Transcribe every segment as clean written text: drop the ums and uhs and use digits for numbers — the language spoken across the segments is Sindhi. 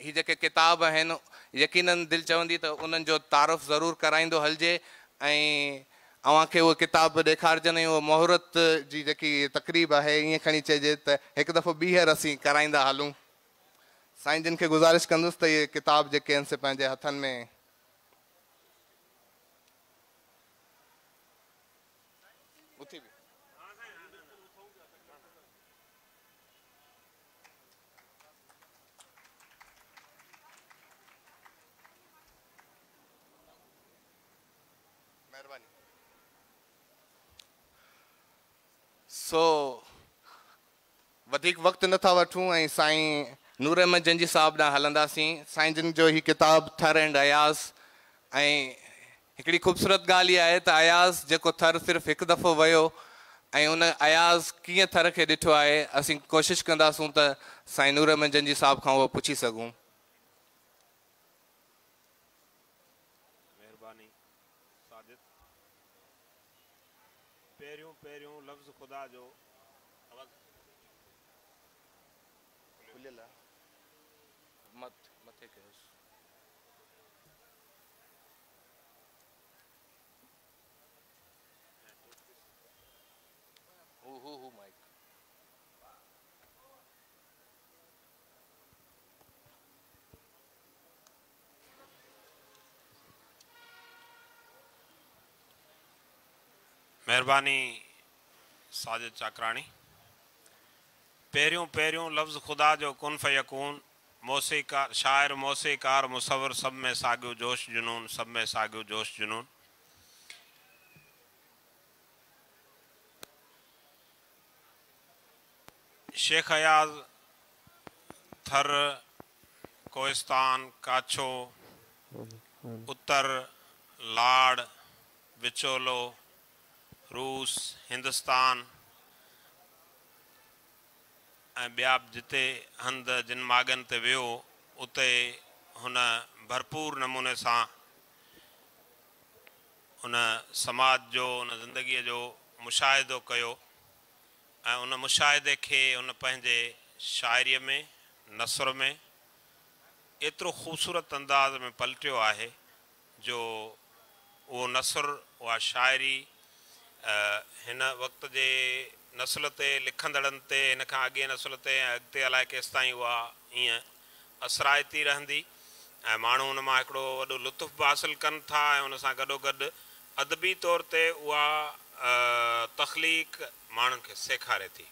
هي جيڪي ڪتاب آهن يقينن دل چوندي ته انهن جو تعارف ضرور ڪرائيندو هلجي ۽ اوهان کي اهي ڪتاب به ڏيکارجن ۽ اهو مهورت جي جيڪي تقريب آهي ائين کڻي چئجي ته هڪ دفعو ٻيهر اسين ڪرائيندا هلون. سائين جن کي گذارش ڪندس ته اهي ڪتاب جيڪي آهن سي پنهنجي هٿن ۾. اٿي بيهه. مهرباني. سو وڌيڪ وقت نه ٿا وٺون ۽ سائين نور احمد جنجهي صاحب ڏانهن هلنداسين. سائين جن جو هي ڪتاب ٿر اينڊ اياز ۽ هڪڙي خوبصورت ڳالهه اها آهي ته اياز جيڪو ٿر صرف هڪ دفعو ويو ۽ ان اياز ڪيئن ٿر کي ڏٺو آهي اسين ڪوشش ڪنداسون ته سائين نور احمد جنجهي صاحب کان اهو پڇي سگهون. مهرباني ساجد. پهريون پهريون لفظ خدا جو آواز کليل آهي مٿي ڪيوس. هو هو هو مائيڪ. مهرباني ساجد چاڪراڻي. پهريون پهريون لفظ خدا جو ڪن فيڪون موسيقار، شاعر، موسيقار، مصور سڀ ۾ ساڳيو جوش جنون، سڀ ۾ ساڳيو جوش جنون. شيخ اياز، ٿر، ڪوهستان، ڪاڇو، اتر، لاڙ، وچولو، روس، هندستان ۽ ٻيا به جتي هنڌ جن ماڳن تي ويو اتي هن ڀرپور نموني سان ان سماج جو ان زندگيء جو مشاهدو ڪيو ۽ ان مشاهدي کي هن پنهنجي شاعريء ۾ نثر ۾ ايترو خوبصورت انداز ۾ پلٽيو آهي جو اهو نثر، اها شاعري هن وقت جي نسل تي، لکندڙن تي، هن کان اڳئين نسل تي ۽ اڳتي الائي ڪيستائين اها ائين اثرائتي رهندي ۽ ماڻهو ان مان هڪڙو وڏو لطف به حاصل ڪن ٿا ۽ ان سان گڏوگڏ ادبي طور تي اها تخليق ماڻهن کي سيکاري ٿي.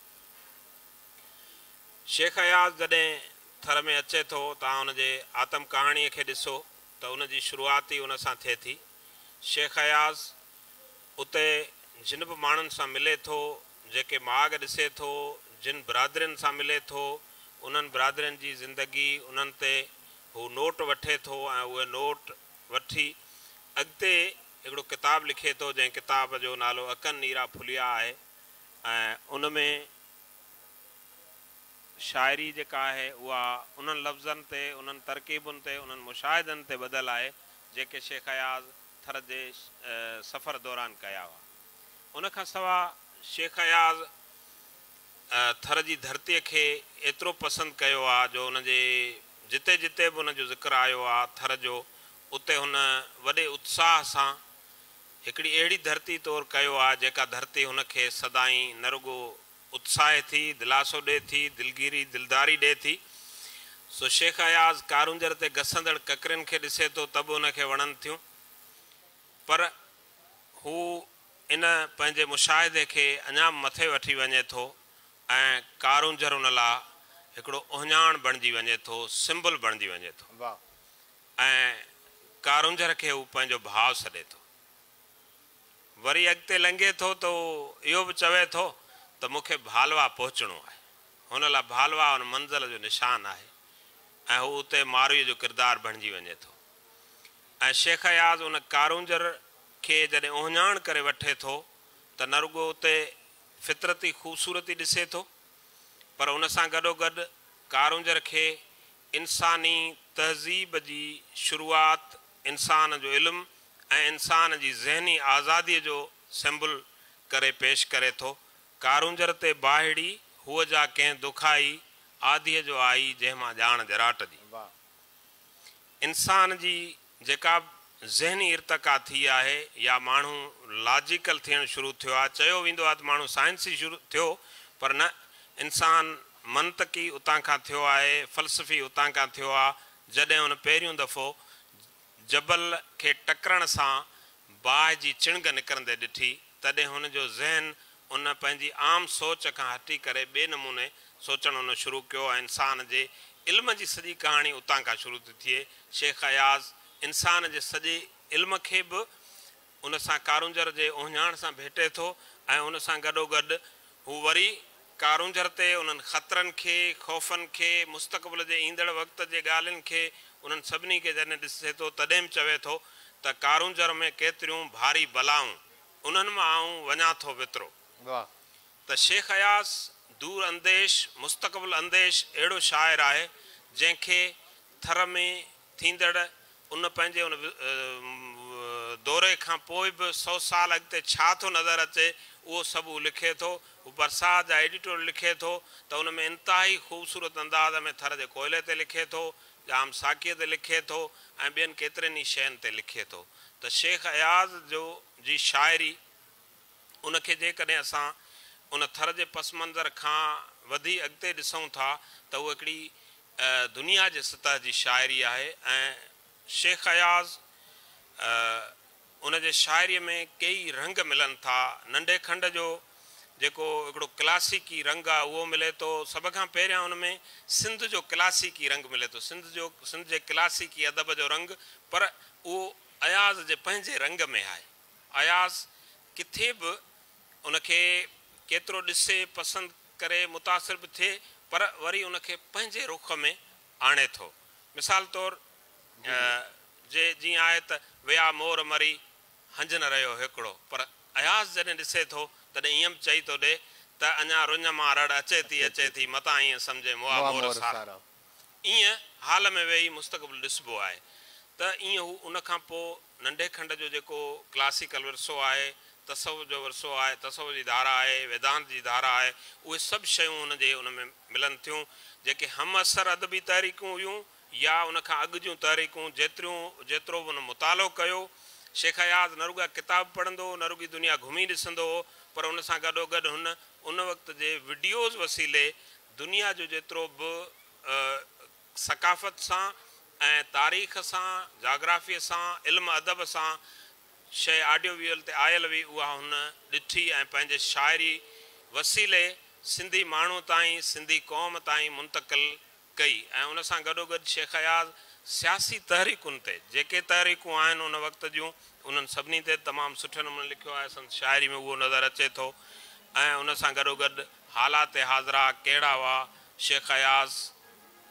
شيخ اياز جڏهن ٿر ۾ اچي ٿو توهان ان جي آتم ڪهاڻيء کي ڏسو ته ان جي شروعات ئي ان سان ٿئي ٿي. شيخ اياز اتي جن به ماڻهن سان ملي ٿو، جيڪي ماڳ ڏسي ٿو، جن برادرين سان ملي ٿو، انهن برادرين جي زندگي انهن تي هو نوٽ وٺي ٿو ۽ اهي نوٽ وٺي اڳتي هڪڙو ڪتاب لکي ٿو، جنهن ڪتاب جو نالو اڪن نيرا ڦليا آهي ۽ ان ۾ شاعري جيڪا آهي اها انهن لفظن تي، انهن ترڪيبن تي، انهن مشاهدن تي ٻڌل آهي، جيڪي شيخ اياز ٿر جي سفر دوران ڪيا هئا. ان کان سوا شيخ اياز ٿر جي ڌرتيء کي ايترو پسند ڪيو آهي جو ان جي جتي جتي به ان جو ذڪر آيو آهي ٿر جو اتي هن وڏي اتساهه سان هڪڙي اهڙي ڌرتي طور ڪيو آهي جيڪا ڌرتي هن کي سدائين نه رڳو اتساهي ٿي، دلاسو ڏئي ٿي، دلگيري، دلداري ڏئي ٿي. سو شيخ اياز ڪارونجهر تي گسندڙ ڪڪرين کي ڏسي ٿو ته به ان کي وڻن ٿيون. پر هو ان پنهنجي مشاهدي کي اڃا به مٿي وٺي وڃي ٿو ۽ ڪارونجهر ان لاء هڪڙو اهڃاڻ بڻجي وڃي ٿو، سمبل بڻجي وڃي ٿو ۽ ڪارونجهر کي هو پنهنجو ڀاء سڏي ٿو. وري اڳتي لنگهي ٿو ته هو اهو به چوي ٿو ته مون کي ڀالوا پهچڻو آهي. هن لاء ڀالوا ان منزل جو نشان آهي ۽ هو اتي مارويء جو ڪردار بڻجي وڃي ٿو ۽ شيخ اياز ان ڪارونجهر کي جڏهن اهڃاڻ ڪري وٺي ٿو ته نه رڳو اتي فطرتي خوبصورتي ڏسي ٿو پر ان سان گڏوگڏ ڪارونجهر کي انساني تهذيب جي شروعات، انسان جو علم ۽ انسان جي ذهني آزاديء جو سمبل ڪري پيش ڪري ٿو. ڪارونجهر تي باهڙي، هوء جا ڪنهن دکائي، آڌيء جو آئي، جنهن مان ڄاڻ جراٽ جي. انسان جي جيڪا به ذهني ارتقا ٿي آهي يا ماڻهو لاجيڪل ٿيڻ شروع ٿيو آهي، چيو ويندو آهي ته ماڻهو سائنسي شروع ٿيو پر نه، انسان منطقي اتان کان ٿيو آهي، فلسفي اتان کان ٿيو آهي، جڏهن هن پهريون دفعو جبل کي ٽڪرڻ سان باهه جي چڻگ نڪرندي ڏٺي، تڏهن هن جو ذهن ان پنهنجي عام سوچ کان هٽي ڪري ٻئي نموني سوچڻ هن شروع ڪيو ۽ انسان جي علم جي سڄي ڪهاڻي اتان کان شروع ٿي ٿئي. شيخ اياز انسان جي سڄي علم کي به ان سان ڪارونجهر جي اهڃاڻ سان ڀيٽي ٿو ۽ ان سان گڏوگڏ هو وري ڪارونجهر تي انهن خطرن کي، خوفن کي، مستقبل جي ايندڙ وقت جي ڳالهين کي، انهن سڀني کي جڏهن ڏسي ٿو تڏهن به چوي ٿو ته ڪارونجهر ۾ ڪيتريون ڀاري بلائون، انهن مان آئون وڃان ٿو وترو. واهه. ته شيخ اياز دور انديش، مستقبل انديش اهڙو شاعر آهي جنهن کي ٿر ۾ ٿيندڙ ان پنهنجي ان دوري کان پوء به سو سال اڳتي ڇا ٿو نظر اچي اهو سڀ هو لکي ٿو. هو برسات جا ايڊيٽوريل لکي ٿو ته ان ۾ انتهائي خوبصورت انداز ۾ ٿر جي ڪوئلي تي لکي ٿو، ڄام ساقيء تي لکي ٿو ۽ ٻين ڪيترين ئي شين تي لکي ٿو ته شيخ اياز جو جي شاعري ان کي جيڪڏهن اسان ان ٿر جي پس منظر کان وڌي اڳتي ڏسون ٿا ته هو هڪڙي دنيا جي سطح جي شاعري آهي ۽ شيخ اياز ان جي شاعريء ۾ ڪيئي رنگ ملن ٿا. ننڍي کنڊ جو جيڪو هڪڙو ڪلاسيڪي رنگ آهي اهو ملي ٿو. سڀ کان پهريان ان ۾ سنڌ جو ڪلاسيڪي رنگ ملي ٿو، سنڌ جو سنڌ جي ڪلاسيڪي ادب جو رنگ، پر اهو اياز جي پنهنجي رنگ ۾ آهي. اياز ڪٿي به ان کي ڪيترو ڏسي، پسند ڪري، متاثر به ٿئي پر وري ان کي پنهنجي رخ ۾ آڻي ٿو. مثال طور جي جيئن آهي ته ويا مور مري هنج نه رهيو هيڪڙو پر اياز جڏهن ڏسي ٿو تڏهن ائين به چئي ٿو ڏي ته اڃا رڃ مان رڙ اچي ٿي اچي ٿي متان ائين سمجهين مئا مور سارا. ائين حال ۾ ويهي مستقبل ڏسبو آهي ته ائين هو ان کان پوء ننڍي کنڊ جو جيڪو ڪلاسيڪل ورثو آهي، تصوف جو ورثو آهي، تصوف جي ڌارا آهي، ويدانت جي ڌارا آهي، اهي سڀ شيون هن جي ان ۾ ملن ٿيون، جيڪي همعصر ادبي تحريڪون هيون يا ان کان اڳ جون تحريڪون، جيتريون جيترو به هن مطالعو ڪيو. شيخ اياز نه رڳا ڪتاب پڙهندو هو، نه رڳي دنيا گهمي ڏسندو هو، پر ان سان گڏوگڏ هن ان وقت جي وڊيوز وسيلي دنيا جو جيترو به ثقافت سان ۽ تاريخ سان، جاگرافيء سان، علم ادب سان شيء آڊيو ويزوئل تي آيل هئي اها هن ڏٺي ۽ پنهنجي شاعري وسيلي سنڌي ماڻهو تائين، سنڌي قوم تائين منتقل ڪئي ۽ ان سان گڏوگڏ شيخ اياز سياسي تحريڪن تي جيڪي تحريڪون آهن ان وقت جون انهن سڀني تي تمام سٺي نموني لکيو آهي سندس شاعري ۾ اهو نظر اچي ٿو ۽ ان سان گڏوگڏ حالات حاضره ڪهڙا هئا شيخ اياز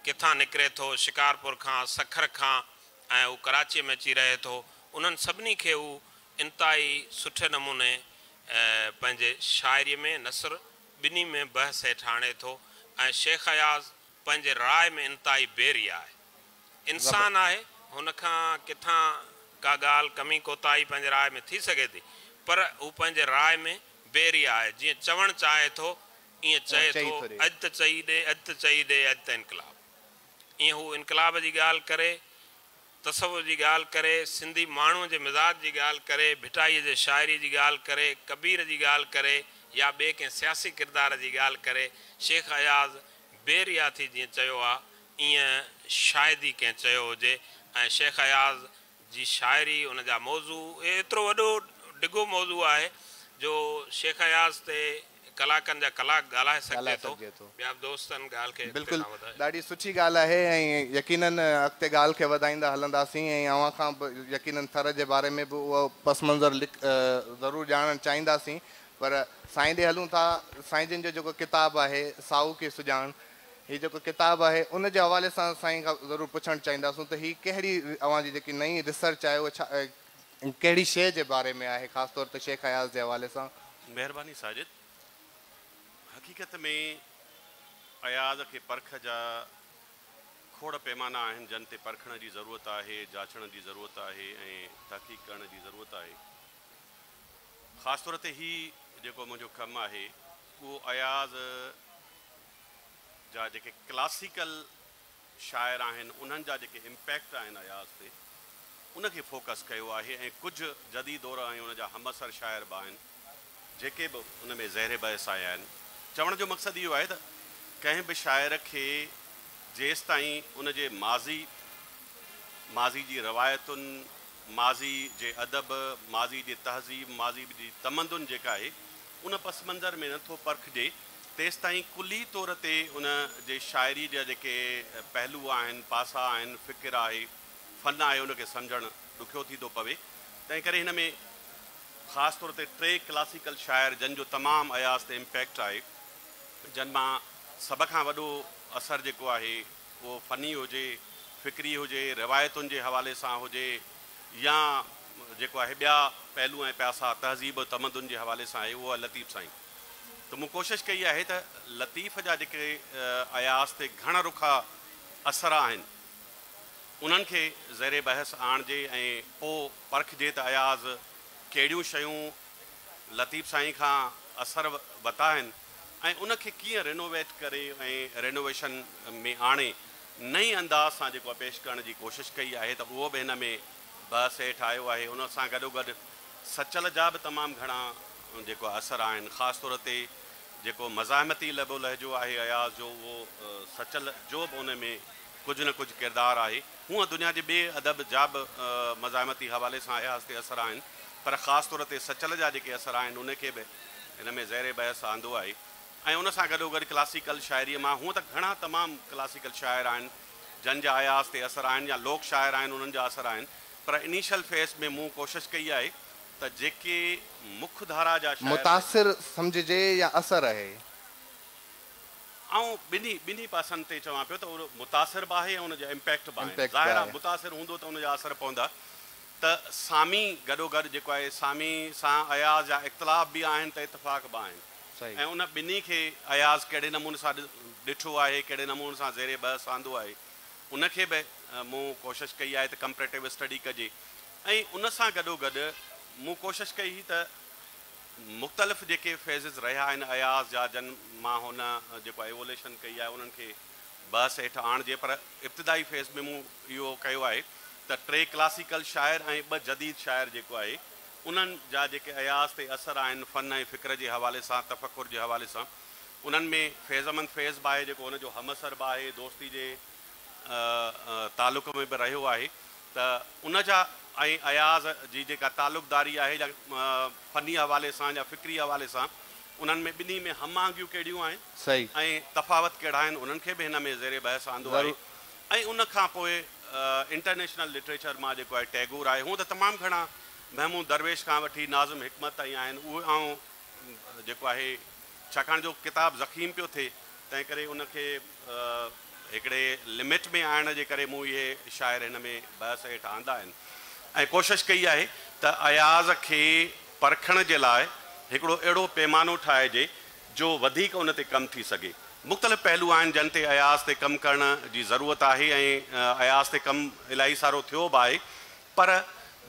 ڪٿان نڪري ٿو شڪارپور کان سکر کان ۽ هو ڪراچيء ۾ اچي رهي ٿو انهن سڀني کي هو انتهائي سٺي نموني پنهنجي شاعريء ۾ نثر ٻنهي ۾ بحث هيٺ آڻي ٿو ۽ شيخ اياز پنهنجي راء ۾ انتهائي بي ريا آهي. انسان آهي، هن کان ڪٿان ڪا ڳالهه، ڪمي ڪوتاهي پنهنجي راء ۾ ٿي سگهي ٿي، پر هو پنهنجي راء ۾ بي ريا آهي، جيئن چوڻ چاهي ٿو، ائين چئي ٿو، اڄ ته چئي ڏي، اڄ ته چئي ڏي، اڄ ته انقلاب. ائين هو انقلاب جي ڳالهه ڪري، تصوف جي ڳالهه ڪري، سنڌي ماڻهوء جي مزاج جي ڳالهه ڪري، ڀٽائيء جي شاعريء جي ڳالهه ڪري، ڪبير جي ڳالهه ڪري يا ٻئي ڪنهن سياسي ڪردار جي ڳالهه ڪري، شيخ اياز بي ريا ٿي جيئن چيو آ، ائين شايد ئي ڪنهن چيو هجي ۽ شيخ اياز جي شاعري، ان جا موضوع، ايترو وڏو ڊگهو موضوع آهي جو شيخ اياز تي ڪلاڪن جا ڪلاڪ ڳالهائي سگهجي ٿو. ٻيا به دوست آهن ڳالهه کي اڳتي بلڪل تان وڌايو. ڏاڍي سٺي ڳالهه آهي ۽ يقينن اڳتي ڳالهه کي وڌائيندا هلنداسين ۽ اوهان کان به يقينن ٿر جي باري ۾ به اهو پس منظر ضرور ڄاڻڻ چاهينداسين پر سائين ڏي هلون ٿا سائين جن جو جيڪو ڪتاب آهي ساهوڪي سڄاڻ هي جيڪو ڪتاب آهي ان جي حوالي سان سائين کان ضرور پڇڻ چاهينداسون ته هي ڪهڙي اوهان جي جيڪي نئين ريسرچ آهي اها ڇا ڪهڙي شيء جي باري ۾ آهي خاص طور تي شيخ اياز جي حوالي سان. مهرباني ساجد. حقيقت ۾ اياز کي پرک جا کوڙ پيمانا آهن جن تي پرکڻ جي ضرورت آهي، جاچڻ جي ضرورت آهي ۽ تحقيق ڪرڻ جي ضرورت آهي. خاص طور تي هي جيڪو منهنجو ڪم آهي اهو اياز جا جيڪي ڪلاسيڪل شاعر آهن انهن جا جيڪي امپيڪٽ آهن اياز تي ان کي فوڪس ڪيو آهي ۽ ڪجهه جديد دور ۽ ان جا همعصر شاعر به آهن جيڪي به ان ۾ زير بحث آيا آهن. چوڻ جو مقصد اهو آهي ته ڪنهن به شاعر کي جيستائين ان جي ماضي، ماضي جي روايتن، ماضي جي ادب، ماضي جي تهذيب، ماضي جي تمدن جيڪا آهي ان پس منظر ۾ نه ٿو پرکجي تيستائين ڪلي طور تي ان جي شاعري جا جيڪي پهلو آهن، پاسا آهن، فڪر آهي، فن آهي ان کي سمجهڻ ڏکيو ٿي ٿو پوي. تنهن ڪري هن ۾ خاص طور تي ٽي ڪلاسيڪل شاعر جن جو تمام اياز تي امپيڪٽ آهي جن مان سڀ کان وڏو اثر جيڪو آهي اهو فني هجي، فڪري هجي، روايتن جي حوالي سان هجي يا جيڪو آهي ٻيا پهلو ۽ پاسا تهذيب و تمدن جي حوالي سان آهي اهو آهي لطيف سائين ته مون ڪوشش ڪئي آهي ته لطيف جا جيڪي اياز تي گهڻ رخا اثر آهن انهن کي زير بحث آڻجي ۽ پو پرکجي ته اياز ڪهڙيون شيون لطيف سائين کان اثر ورتا آهن ۽ ان کي ڪيئن رينوويٽ ڪري ۽ رينوويشن ۾ آڻي نئين انداز سان جيڪو آهي پيش ڪرڻ جي ڪوشش ڪئي آهي ته اهو به هن ۾ بحث هيٺ آيو آهي. ان سان گڏوگڏ سچل جا به تمام گهڻا جيڪو آهي اثر آهن خاص طور تي جيڪو مزاحمتي لب و لهجو آهي اياز جو اهو سچل جو به ان ۾ ڪجهه نه ڪجهه ڪردار آهي. هونء دنيا جي ٻئي ادب جا به مزاحمتي حوالي سان اياز تي اثر آهن پر خاص طور تي سچل جا جيڪي اثر آهن ان کي به هن ۾ زير بحث آندو آهي ۽ ان سان گڏوگڏ ڪلاسيڪل شاعريء مان هونء ته گهڻا تمام ڪلاسيڪل شاعر آهن جن جا اياز تي اثر آهن يا لوڪ شاعر آهن انهن جا اثر آهن پر انيشل فيز ۾ مون ڪوشش ڪئي آهي ته جيڪي مک ڌارا جا شاعر. متاثر سمجهجي يا اثر آهي؟ آئون ٻنهي ٻنهي پاسن تي چوان پيو ته اهو متاثر به آهي ۽ ان جا امپيڪٽ به آهن. ظاهر آهي متاثر هوندو ته ان جا اثر پوندا ته سامي گڏوگڏ جيڪو آهي سامي سان اياز جا اختلاف به آهن ته اتفاق به آهن ۽ ان ٻنهي کي اياز ڪهڙي نموني سان ڏٺو آهي ڪهڙي نموني سان زير بحث آندو آهي ان کي به مون ڪوشش ڪئي آهي ته ڪمپريٽو اسٽڊي ڪجي ۽ ان سان گڏوگڏ مون ڪوشش ڪئي هئي ته مختلف جيڪي فيزز رهيا آهن اياز جا جن مان هن جيڪو ايووليشن ڪئي آهي انهن کي بحث هيٺ آڻجي پر ابتدائي فيز ۾ مون اهو ڪيو آهي ته ٽي ڪلاسيڪل شاعر ۽ ٻه جديد شاعر جيڪو آهي انهن جا جيڪي اياز تي اثر آهن فن ۽ فڪر جي حوالي سان تفڪر جي حوالي سان انهن ۾ فيض احمد فيض به آهي جيڪو هن جو همعصر به آهي دوستي جي تعلق ۾ به رهيو آهي ته ان جا ۽ اياز جي جيڪا تعلقداري آهي يا فني حوالي سان يا فڪري حوالي سان انهن ۾ ٻنهي ۾ هم آهنگيون ڪهڙيون آهن ۽ تفاوت ڪهڙا آهن انهن کي به هن ۾ زير بحث آندو آهي ۽ ان کان پوء انٽرنيشنل لٽريچر مان جيڪو آهي ٽئگور آهي هونء ته تمام گهڻا محمود درويش کان وٺي ناظم حڪمت تائين آهن اهي آئون جيڪو آهي ڇاڪاڻ جو ڪتاب ضخيم پيو ٿئي تنهن ڪري ان کي هڪڙي لمٽ ۾ آڻڻ جي ڪري مون اهي شاعر هن ۾ بحث هيٺ آندا آهن ۽ ڪوشش ڪئي آهي ته اياز کي پرکڻ جي لاء هڪڙو اهڙو پيمانو ٺاهجي جو وڌيڪ ان تي ڪم ٿي سگهي. مختلف پهلو آهن جن تي اياز تي ڪم ڪرڻ جي ضرورت آهي ۽ اياز تي ڪم الاهي سارو ٿيو به آهي پر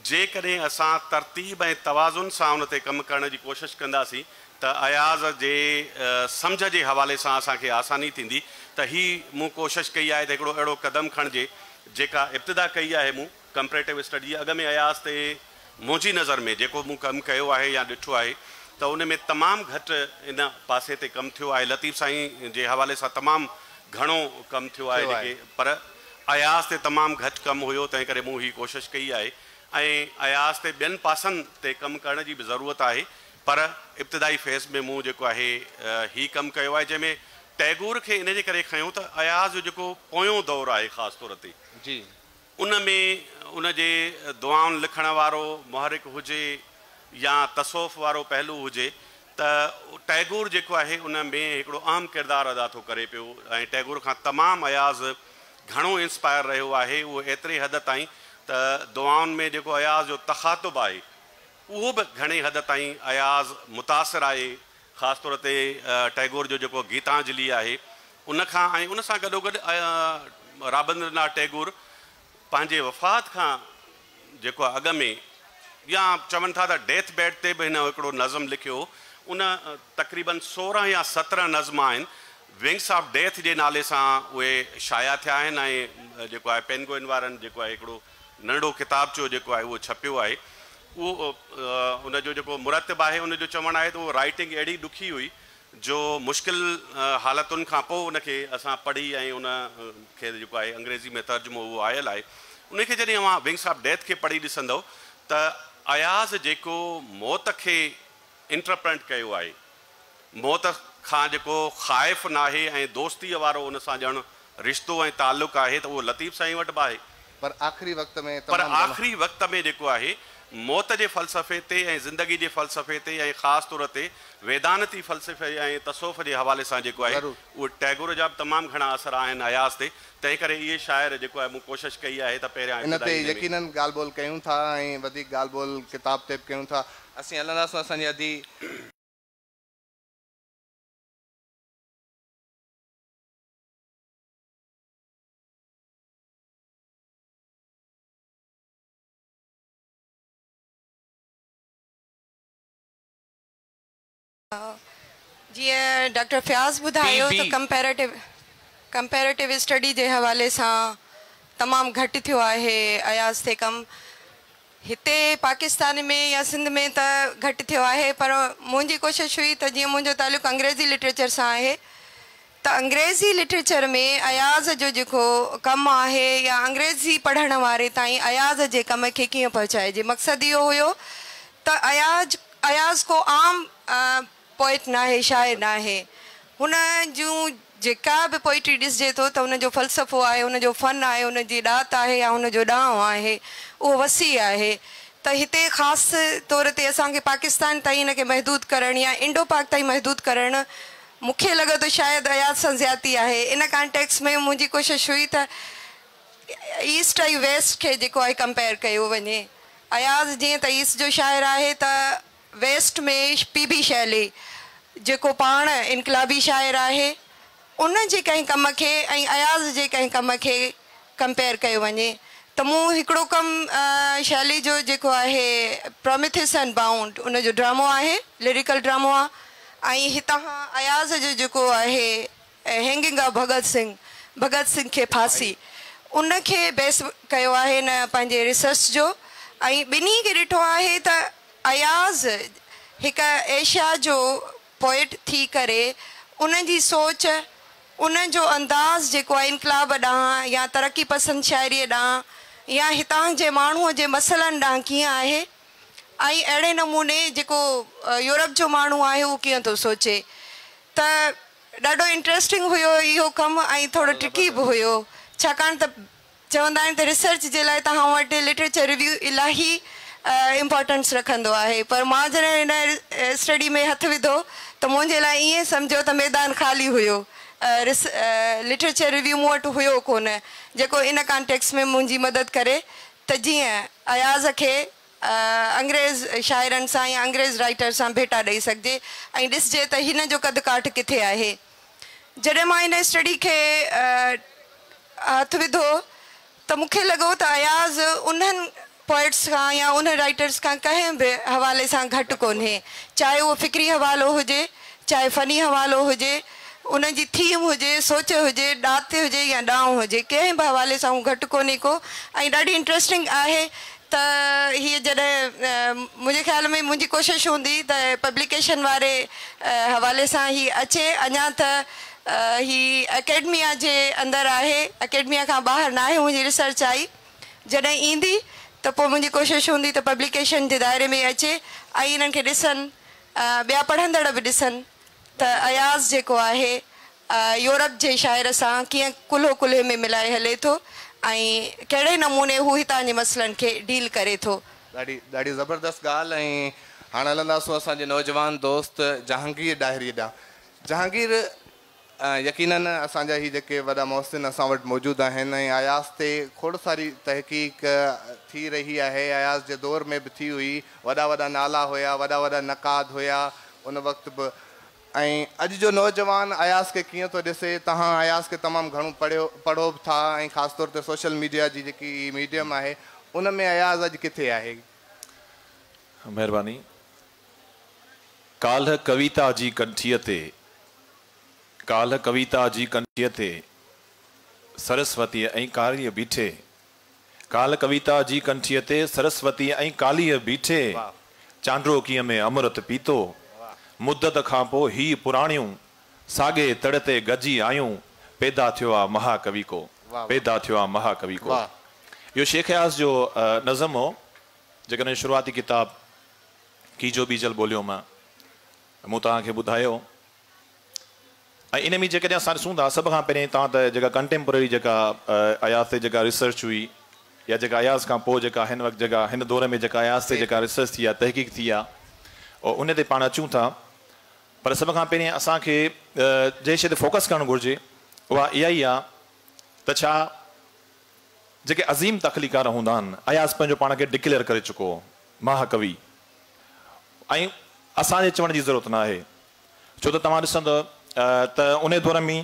جيڪڏهن اسان ترتيب ۽ توازن سان ان تي ڪم ڪرڻ جي ڪوشش ڪنداسين ته اياز جي سمجهه جي حوالي سان اسان کي آساني ٿيندي ته هي مون ڪوشش ڪئي آهي ته هڪڙو اهڙو قدم کڻجي جيڪا ابتدا ڪئي آهي مون ڪمپريٽو اسٽڊي اڳ ۾ اياز تي منهنجي نظر ۾ جيڪو مون ڪم ڪيو آهي يا ڏٺو آهي ته ان ۾ تمام گهٽ ان پاسي تي ڪم ٿيو آهي لطيف سائين جي حوالي سان تمام گهڻو ڪم ٿيو آهي جيڪي پر اياز تي تمام گهٽ ڪم هيو تنهن ڪري مون هي ڪوشش ڪئي آهي ۽ اياز تي ٻين پاسن تي ڪم ڪرڻ جي به ضرورت آهي پر ابتدائي فيز ۾ مون جيڪو آهي هي ڪم ڪيو آهي جنهن ۾ ٽئگور کي ان جي ڪري کنيو ته اياز جو جيڪو پويون دور آهي خاص طور تي جي. ان ۾ ان جي دعائن لکڻ وارو محرڪ هجي يا تصوف وارو پهلو هجي ته ٽئگور جيڪو آهي ان ۾ هڪڙو اهم ڪردار ادا ٿو ڪري پيو ۽ ٽئگور کان تمام اياز گهڻو انسپائر رهيو آهي اهو ايتري حد تائين ته دعائن ۾ جيڪو اياز جو تخاطب آهي اهو به گهڻي حد تائين اياز متاثر آهي خاص طور تي ٽئگور جو جيڪو گيتانجلي آهي ان کان ۽ ان سان گڏوگڏ رابندر ناٿ ٽئگور پنهنجي وفات کان جيڪو آهي اڳ ۾ يا چون ٿا ته ڊيٿ بيڊ تي به هن هڪڙو نظم لکيو هو ان تقريبن 16 يا 17 نظم آهن ونگس آف ڊيٿ جي نالي سان اهي شايع ٿيا آهن ۽ جيڪو آهي پينگوئن وارن جيڪو آهي هڪڙو ننڍڙو ڪتابچو جيڪو آهي اهو ڇپيو آهي. اهو ان جو جيڪو مرتب آهي ان جو چوڻ آهي ته اهو رائيٽنگ اهڙي ڏکي هئي جو مشڪل حالتن کان پوء ان کي اسان پڙهي ۽ ان کي جيڪو آهي انگريزي ۾ ترجمو اهو آيل آهي. ان کي جڏهن اوهان ونگس آف ڊيٿ کي پڙهي ڏسندؤ ته اياز جيڪو موت کي انٽرپرنٽ ڪيو آهي، موت کان جيڪو خائف ناهي ۽ دوستيء وارو ان سان ڄڻ رشتو ۽ تعلق آهي ته اهو لطيف سائين وٽ به آهي. پر آخري وقت ۾ پر تمام گهڻو. آخري وقت ۾ جيڪو آهي موت جي فلسفي تي ۽ زندگي جي فلسفي تي ۽ خاص طور تي ويدانتي فلسفي ۽ تصوف جي حوالي سان جيڪو آهي ضرور. اهو ٽئگور جا به تمام گهڻا اثر آهن اياز تي، تنهن ڪري اهي شاعر جيڪو آهي مون ڪوشش ڪئي آهي ته پهريان ان تي ابتدائي هن ۾. يقينن ڳالهه ٻولهه ڪيون ٿا ۽ وڌيڪ ڳالهه ٻولهه ڪتاب تي به ڪيون ٿا. اسين هلنداسون اسان جي ادي. جيئن ڊاڪٽر فياض بي ٻڌايو ته بي. ڪمپيريٽو ڪمپيريٽو اسٽڊي جي حوالي سان تمام گهٽ ٿيو آهي اياز تي ڪم. هتي پاڪستان ۾ يا سنڌ ۾ ته گهٽ ٿيو آهي پر منهنجي ڪوشش هئي ته جيئن منهنجو تعلق انگريزي لٽريچر سان آهي ته انگريزي لٽريچر ۾ اياز جو جيڪو ڪم آهي يا انگريزي پڙهڻ واري تائين اياز جي ڪم کي ڪيئن پهچائجي. مقصد اهو هيو ته اياز اياز ڪو عام پوئٽ ناهي، شاعر ناهي. هن جون جيڪا به پوئٽري ڏسجي ٿو ته ان جو فلسفو آهي، ان جو فن آهي، ان جي ڏات آهي يا ان جو ڏانء آهي، اهو وسيع آهي. ته هتي خاص طور تي اسان کي پاڪستان تائين ان کي محدود ڪرڻ يا انڊو پاڪ تائين محدود ڪرڻ مون کي لڳو ته شايد اياز سان زيادتي آهي. ان ڪانٽيڪس ۾ منهنجي ڪوشش هئي ته ايسٽ ۽ ويسٽ کي جيڪو آهي ڪمپيئر ڪيو وڃي. اياز جيئن ته ايسٽ جو شاعر آهي ته ويسٽ ۾ پي بي شيلي جيڪو پاڻ انقلابي شاعر آهي ان جي ڪنهن ڪم کي ۽ اياز جي ڪنهن ڪم کي ڪمپيئر ڪيو وڃي ته مون هڪڙو ڪم شيلي جو جيڪو آهي پروميٿيس ان بائونڊ ان جو ڊرامو آهي لريڪل ڊرامو آهي ۽ هتان اياز جو جيڪو آهي هينگنگ آف ڀڳت سنگهه، ڀڳت سنگهه کي ڦاسي، ان کي بيس ڪيو آهي هن پنهنجي ريسرچ جو ۽ ٻنهي کي ڏٺو آهي ته اياز هڪ ايشيا جو پوئٽ ٿي ڪري ان جي سوچ، ان جو انداز جيڪو آهي انقلاب ڏانهن يا ترقي پسند شاعريء ڏانهن يا هتان جي ماڻهوء جي مسئلن ڏانهن ڪيئن آهي ۽ اهڙي نموني جيڪو يورپ جو ماڻهو آهي اهو ڪيئن ٿو سوچي ته ڏاڍو انٽريسٽنگ هيو اهو ڪم ۽ ٿورو ٽرڪي به هيو ڇاڪاڻ ته چوندا آهن ته ريسرچ جي لاء توهان وٽ لٽريچر ريويو الاهي امپارٽنس رکندو آهي پر مان جڏهن هن اسٽڊي ۾ هٿ وڌو ته منهنجي لاء ائين سمجهو ته ميدان خالي هيو لٽريچر ريويو مون وٽ هيو ڪونه جيڪو ان ڪانٽيڪس ۾ منهنجي مدد ڪري ته جيئن اياز کي انگريز شاعرن سان يا انگريز رائيٽر سان ڀيٽا ڏئي سگهجي ۽ ڏسجي ته هن جو قد ڪاٺ ڪٿي آهي. جڏهن مان هن اسٽڊي کي هٿ وڌو ته مون کي لڳو ته اياز انهن پوئٽس کان يا انهن رائيٽرس کان ڪنهن به حوالي سان گهٽ ڪونهي، چاهي اهو فڪري حوالو هجي، چاهي فني حوالو هجي، ان جي ٿيم هجي، سوچ هجي، ڏات هجي يا ڏانء هجي، ڪنهن به حوالي سان هو گهٽ ڪونهي ڪو ۽ ڏاڍي انٽريسٽنگ آهي ته هيء جڏهن منهنجي خيال ۾ منهنجي ڪوشش هوندي ته پبليڪيشن واري حوالي سان هي اچي، اڃا ته هي اڪيڊميا جي اندر آهي، اڪيڊميا کان ٻاهر ناهي منهنجي ريسرچ آئي، جڏهن ايندي ته پوء منهنجي ڪوشش هوندي ته پبليڪيشن جي دائري ۾ اچي ۽ انهن کي ڏسن، ٻيا پڙهندڙ به ڏسن ته اياز جيڪو آهي يورپ جي شاعر سان ڪيئن ڪلهو ڪلهي ۾ ملائي هلي ٿو ۽ ڪهڙي نموني هو هتان جي مسئلن کي ڊيل ڪري ٿو. ڏاڍي ڏاڍي زبردست ڳالهه ۽ هاڻ هلنداسون اسان جي نوجوان دوست جهانگير ڏاهري ڏانهن. جهانگير يقينن اسان جا هي جيڪي وڏا محسن اسان وٽ موجود آهن ۽ اياز تي کوڙ ساري تحقيق ٿي رهي آهي اياز جي دور ۾ به ٿي هئي وڏا وڏا نالا هيا وڏا وڏا نقاد هيا ان وقت به ۽ اڄ جو نوجوان اياز کي ڪيئن ٿو ڏسي توهان اياز کي تمام گهڻو پڙهيو پڙهو به ٿا ۽ خاص طور تي سوشل ميڊيا جي جيڪي ميڊيم آهي ان ۾ اياز اڄ ڪٿي آهي؟ مهرباني. ڪالهه ڪويتا جي ڪنٺيء تي ڪالهه ڪويتا جي ڪنٺيء تي سرسوتيء ۽ ڪاليء بيٺي. ڪالهه ڪويتا جي ڪنٺيء تي سرسوتيء ۽ ڪاليء بيٺي. چانڊوڪيء ۾ امرت پيتو. مدت کان پوء هي پراڻيون ساڳئي تڙ تي گڏجي آيون. پيدا ٿيو آ مها ڪوي ڪو. پيدا ٿيو آ مها ڪوي ڪو. اهو شيخ اياز جو نظم هو، جيڪو هن جو شروعاتي ڪتاب ڪيجو ٻيجل ٻوليو مان مون توهان کي ٻڌايو. ۽ ان ۾ جيڪڏهن اسان ڏسون ٿا سڀ کان پهرين توهان ته جيڪا ڪنٽيمپرري جيڪا اياز تي جيڪا ريسرچ هئي يا جيڪا اياز کان پوء جيڪا هن وقت جيڪا هن دور ۾ جيڪا اياز تي جيڪا ريسرچ ٿي آهي تحقيق ٿي آهي ان تي پاڻ اچون ٿا پر سڀ کان پهرين اسان کي جنهن شيء تي فوڪس ڪرڻ گهرجي اها اها ئي آهي ته ڇا جيڪي عظيم تخليقار هوندا آهن اياز پنهنجو پاڻ کي ڊڪليئر ڪري چڪو هو مها ڪوي ۽ اسان جي چوڻ جي ضرورت ناهي ڇو ته توهان ڏسندؤ ته انهي دور ۾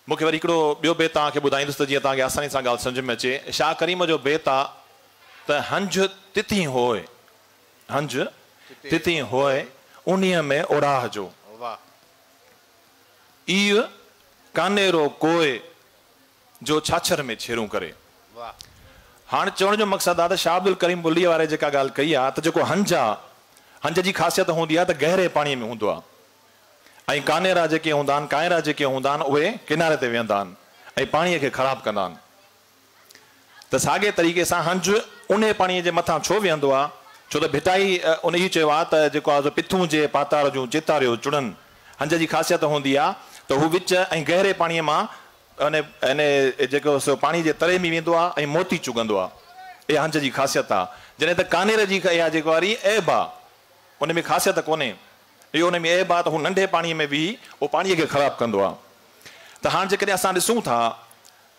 مون کي وري هڪڙو ٻيو بيت توهان کي ٻڌائيندس ته جيئن توهان کي آساني سان ڳالهه سمجهه ۾ اچي. شاهه ڪريم جو بيت آ ته هنج تتين هوء، هنج تتين هوء، انهيء ۾ اوڙاهه جو. ايء ڪانيرو ڪوء، جو ڇاڇر ۾ ڇيرون ڪري. هاڻ چوڻ جو مقصد آ ته شاهه عبدالڪريم بلڙيء واري جيڪا ڳالهه ڪئي آ ته جيڪو هنج آ، هنج جي خاصيت هوندي آ ته گهري پاڻيء ۾ هوندو آ ۽ ڪانيرا جيڪي هوندا آهن، ڪانئرا جيڪي هوندا آهن اهي ڪناري تي ويهندا آهن ۽ پاڻيء کي خراب ڪندا آهن ته ساڳئي طريقي سان هنج اونهي پاڻيء جي مٿان ڇو ويهندو آ؟ ڇو ته ڀٽائي ان ئي چيو آ ته جيڪو آ سو پٿون جي پاتار جون چيتاريو چڙهن. هنج جي خاصيت هوندي آ ته هو وچ ۽ گهري پاڻيء مان ان ان جيڪو سو پاڻي جي تري ۾ ويندو آ ۽ موتي چڳندو آ. اها هنج جي خاصيت آ. جڏهن ته ڪانير جي اها جيڪو واري عيب آ. ان ۾ خاصيت ڪونهي. اهو ان ۾ عيب آ ته هو ننڍي پاڻيء ۾ ويهي اهو پاڻيء کي خراب ڪندو آ. ته هاڻ جيڪڏهن اسان ڏسون ٿا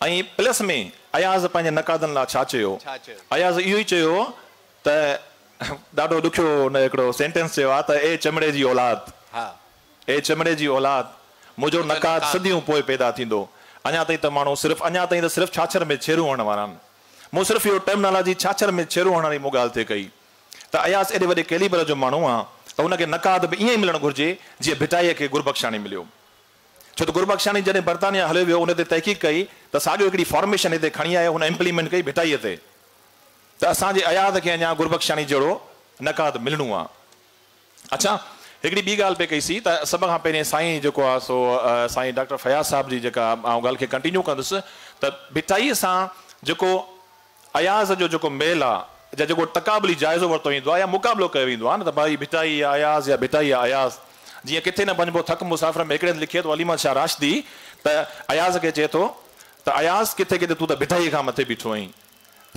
۽ پلس ۾ اياز پنهنجي نقادن لاء ڇا چيو؟ اياز اهو ئي چيو ته ڏاڍو ڏکيو هن هڪڙو سينٽينس چيو آ ته اي چمڙي جي اولاد! اي چمڙي جي اولاد! منهنجو نقاد صديون پوء پيدا ٿيندو. اڃا تائين ته ماڻهو صرف اڃا تائين ته صرف ڇاڇر ۾ ڇيرون هڻڻ وارا آهن. مون صرف اهو ٽرمنالاجي ڇاڇر ۾ ڇيرون هڻڻ واري مون ڳالهه ٿي ڪئي ته اياز ايڏي وڏي ڪيليبر جو ماڻهو آ ته هن کي نقاد به ائين ئي ملڻ گهرجي جيئن ڀٽائيء کي گربخشاڻي مليو. ڇو ته گربخشاڻي جڏهن برطانيا هليو ويو ان تي تحقيق ڪئي ته ساڳيو هڪڙي فارميشن هتي کڻي آيو هن امپليمينٽ ڪئي ڀٽائيء تي ته اسان جي اياز کي اڃا گربخشاڻي جهڙو نقاد ملڻو آ. اڇا هڪڙي ٻي ڳالهه پئي ڪئي سين ته سڀ کان پهرين سائين جيڪو آ سو سائين ڊاڪٽر فياض صاحب جي جيڪا آئون ڳالهه کي ڪنٽينيو ڪندس ته ڀٽائيء سان جيڪو اياز جو جيڪو ميل آ يا جيڪو تقابلي جائزو ورتو ويندو آ يا مقابلو ڪيو ويندو آ نه ته ڀائي ڀٽائي يا اياز يا ڀٽائي يا اياز جيئن ڪٿي نه وڃبو ٿڪ مسافر ۾ هڪڙي هنڌ لکي ٿو علي محمد شاهه راشدي ته اياز کي چئي ٿو ته اياز ڪٿي ڪٿي تون ته ڀٽائي کان مٿي بيٺو آهين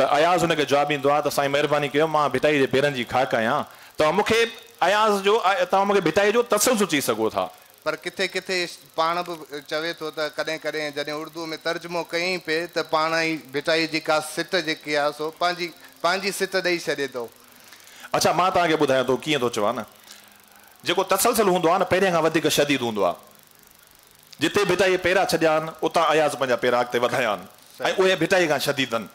ته اياز هن کي جواب ڏيندو آ ته سائين مهرباني ڪيو مان ڀٽائي جي پيرن جي خاڪ آهيان توهان مون کي اياز جو توهان مون کي ڀٽائي جو تسلسل چئي سگهو ٿا. پر ڪٿي ڪٿي پاڻ به چوي ٿو ته ڪڏهن ڪڏهن جڏهن اردوء ۾ ترجمو ڪيائين پئي ته پاڻ ئي ڀٽائيء جي ڪا سٽ جيڪي آهي سو پنهنجي پنهنجي سٽ ڏئي ڇڏي ٿو. اڇا مان توهان کي ٻڌايان ٿو ڪيئن ٿو چوان نه جيڪو تسلسل هوندو آهي نه پهرين کان وڌيڪ شديد هوندو آهي. جتي ڀٽائيء پيرا ڇڏيا آهن اتان اياز پنهنجا پيرا اڳتي وڌايا آهن ۽ اهي ڀٽائيء کان شديد آهن.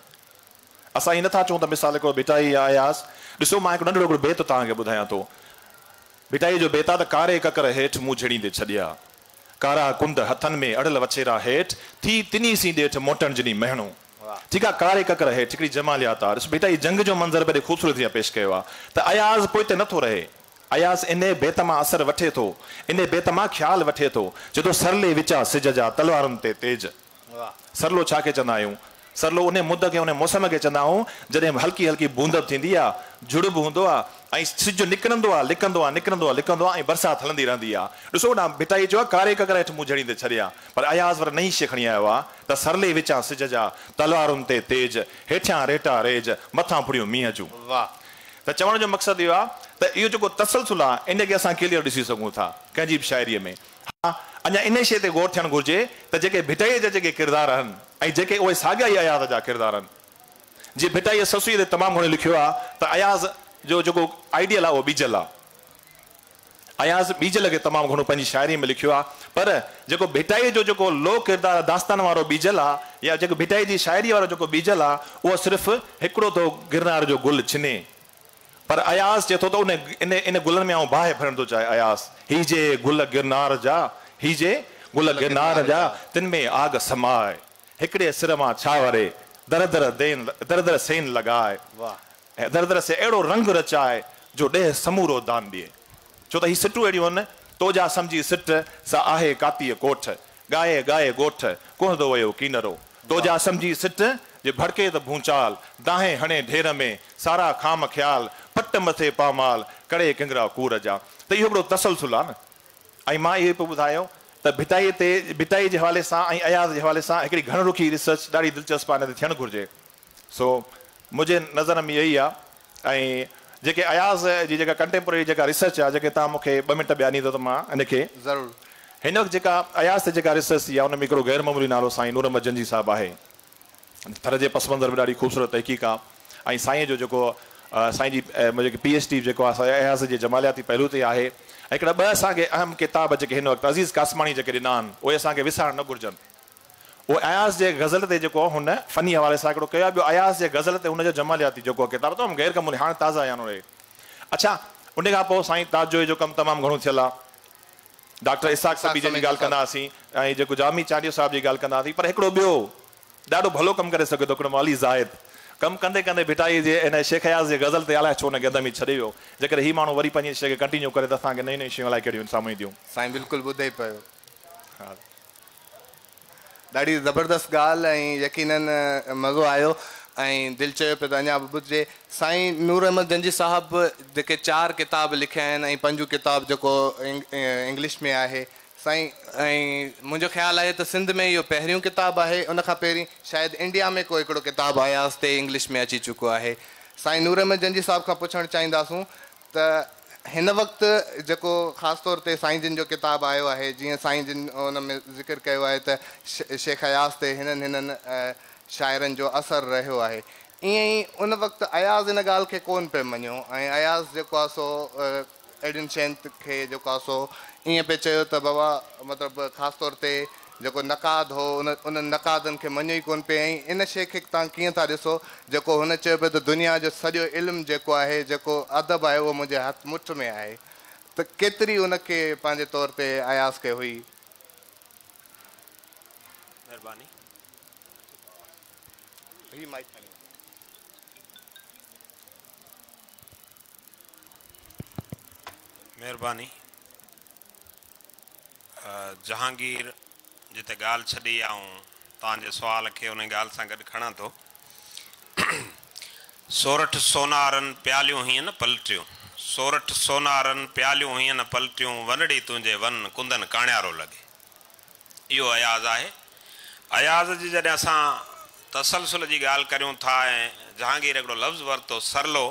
اسان ائين نٿا چئون ته مثال هڪڙو ڀٽائي يا اياز. ڏسو مان هڪ ننڍڙو هڪڙو بيت توهان کي ٻڌايان ٿو. ڀٽائيء جو بيت آ ته ڪاري ڪڪر هيٺ مون جهڙيندي ڇڏيا، ڪارا ڪنڌ هٿن ۾ اڙل وڇيرا هيٺ ٿي تني سين ڏيٺ موٽڻ جني مهڻو. ٺيڪ آ ڪاري ڪڪر هيٺ هڪڙي جماليات آ. ڏس ڀٽائي جنگ جو منظر به ايڏي خوبصورتي سان پيش ڪيو آ ته اياز پوئتي نه ٿو رهي. اياز انهيء بيت مان اثر وٺي ٿو، انهيء بيت مان خيال وٺي ٿو، چئي ٿو سرلي وچان سج جا تلوارن تي تيج. سرلو ڇا کي چوندا آهيون؟ سرلو انهي مند کي، انهي موسم کي چوندا آهيون، جڏهن هلڪي هلڪي بوند به ٿيندي آ، جهڙ به هوندو آ ۽ سج نڪرندو آ، لڪندو آ، نڪرندو آ، لڪندو آ ۽ برسات هلندي رهندي آ. ڏسو هوڏانهن ڀٽائيء چيو آ، ڪاري ڪڪر هيٺ مون جهڙيندي ڇڏيا. پر اياز وري نئين شيء کڻي آيو آ ته سرلي وچان سج جا، تلوارن تي تيج، هيٺيان ريٽا ريج، مٿان ڦڙيون مينهن جون. ته چوڻ جو مقصد اهو آ ته اهو جيڪو تسلسل آ، ان کي اسان ڪليئر ڏسي سگهون ٿا، ڪنهن جي به شاعريء ۾. ها، اڃا انهيء شيء تي غور ٿيڻ گهرجي ته جيڪي ڀٽائيء جا جيڪي ڪردار آهن ۽ جيڪي اهي ساڳيا ئي اياز جا ڪردار آهن. جيئن ڀٽائيء سسئيء تي تمام گهڻو لکيو آهي ته اياز جو جيڪو آئيڊيل آهي اهو ٻيجل آهي. اياز ٻيجل کي تمام گهڻو پنهنجي شاعريء ۾ لکيو آهي پر جيڪو ڀٽائيء جو جيڪو لوڪ ڪردار داستان وارو ٻيجل آهي يا جيڪو ڀٽائيء جي شاعريء وارو جيڪو ٻيجل آهي اهو صرف هڪڙو ٿو گرنار جو گل ڇني. پر اياز چئي ٿو ته ان ان ان گلن ۾ آئون باهه ڀرڻ ٿو چاهيان. اياز، هي جي گل گرنار جا، هي جي گل گرنار جا، تن ۾ آگ سماء، هڪڙي سر مان ڇا وري، در در دين در در سين لڳاء، ۽ در در سين اهڙو رنگ رچاء، جو ڏيهه سمورو دان ڏئي. ڇو ته هي سٽون اهڙيون هن، تو جا سمجهي سٽ، سا آهي ڪاتيء ڪوٺ، ڳائي ڳائي ڳوٺ، ڪهندو ويو ڪينرو. تو جا سمجهي سٽ، جي ڀڙڪي ته ڀونچال، دانهين هڻي ڍير ۾، سارا خام خيال، پٽ مٿي پامال، ڪڙي ڪنگرا ڪور جا. ته اهو هڪڙو تسلسل آهي نه. ۽ مان اهو پيو ٻڌايو ته ڀٽائيء تي، ڀٽائيء جي حوالي سان ۽ اياز جي حوالي سان هڪڙي گهڻ رخي ريسرچ ڏاڍي دلچسپ آهي ان تي ٿيڻ گهرجي. سو منهنجي نظر ۾ اهو ئي آهي ۽ جيڪي اياز جي جيڪا ڪنٽيمپرري جيڪا ريسرچ آهي جيڪي توهان مون کي ٻه منٽ ٻيا ڏيندو ته مان ان کي ضرور. هن وقت جيڪا اياز تي جيڪا ريسرچ ٿي آهي ان ۾ هڪڙو غير معمولي نالو سائين نور احمد جنجهي صاحب آهي. ٿر جي پس منظر ۾ ڏاڍي خوبصورت تحقيق آهي ۽ سائين جو جيڪو سائين جي جيڪي پي ايڇ ڊي جيڪو آهي اياز جي جمالياتي پهلو تي آهي ۽ هڪڙا ٻه اسان کي اهم ڪتاب جيڪي هن وقت عزيز قاسماڻي جيڪي ڏنا آهن اهي اسان کي وسارڻ نه گهرجن. اهو اياز جي غزل تي جيڪو هن فني حوالي سان هڪڙو ڪيو آهي ٻيو اياز جي غزل تي هن جو جمالياتي جيڪو ڪتاب تمام غير معمولي هاڻ تازا آيا آهن اهي. اڇا ان کان پوء سائين تاج جويي جو ڪم تمام گهڻو ٿيل آهي. ڊاڪٽر اسحاق سميجي جي ڳالهه ڪندا هئاسين ۽ جيڪو جامي چانڊيو صاحب جي ڳالهه ڪندا هئاسين پر هڪڙو ٻيو ڏاڍو ڀلو ڪم ڪري سگهي ٿو هڪڙو علي زاهد ڪم ڪندي ڪندي ڀٽائي جي ان شيخ اياز جي غزل تي الائي ڇو نه گند ۾ ڇڏي ويو جيڪڏهن هي ماڻهو وري پنهنجي شيء کي ڪنٽينيو ڪري ته اسان کي نيون نيون شيون الائي ڪهڙيون سامهون اينديون. سائين بلڪل ٻڌي پيو. ڏاڍي زبردست ڳالهه ۽ يقينن مزو آيو ۽ دل چيو پيو ته اڃا به ٻڌجي. سائين نور احمد جنجهي صاحب جيڪي چار ڪتاب لکيا آهن ۽ پنجون ڪتاب جيڪو انگلش ۾ آهي سائين ۽ منهنجو خيال آهي ته سنڌ ۾ اهو پهريون ڪتاب آهي ان کان پهرين شايد انڊيا ۾ ڪو هڪڙو ڪتاب اياز تي انگلش ۾ اچي چڪو آهي. سائين نور احمد جنجهي صاحب کان پڇڻ چاهينداسون ته هن وقت جيڪو خاص طور تي سائين جن جو ڪتاب آيو آهي جيئن سائين جن ان ۾ ذڪر ڪيو آهي ته شيخ اياز تي هنن هنن شاعرن جو اثر رهيو آهي ائين ئي ان وقت اياز ان ڳالهه کي ڪونه پئي مڃيو ۽ اياز جيڪو آهي سو اهڙين شين کي جيڪو آهي سو ائين پئي چيو ته بابا مطلب خاص طور تي جيڪو نقاد هو ان انهن نقادن کي مڃيو ئي ڪونه پئي ۽ ان شيء کي توهان ڪيئن ٿا ڏسو جيڪو هن چيو پئي ته دنيا جو سڄو علم جيڪو آهي جيڪو ادب آهي اهو منهنجي هٿ مٺ ۾ آهي ته ڪيتري ان کي پنهنجي طور تي اياز کي هئي. مهرباني. هي مائيڪ کڻي. مهرباني. جهانگير جتي ڳالهه ڇڏي آئون توهان جي سوال کي انهي ڳالهه سان گڏ کڻان ٿو. سورٺ سونارن پياليون هيئن نه پلٽيون، سورٺ سونارن پياليون هيئن نه پلٽيون، ونڙي تنهنجي ون ڪندن ڪاڻيارو لڳي. اهو اياز آهي. اياز جي جڏهن اسان تسلسل جي ڳالهه ڪريون ٿا ۽ جهانگير هڪڙو لفظ ورتو سرلو،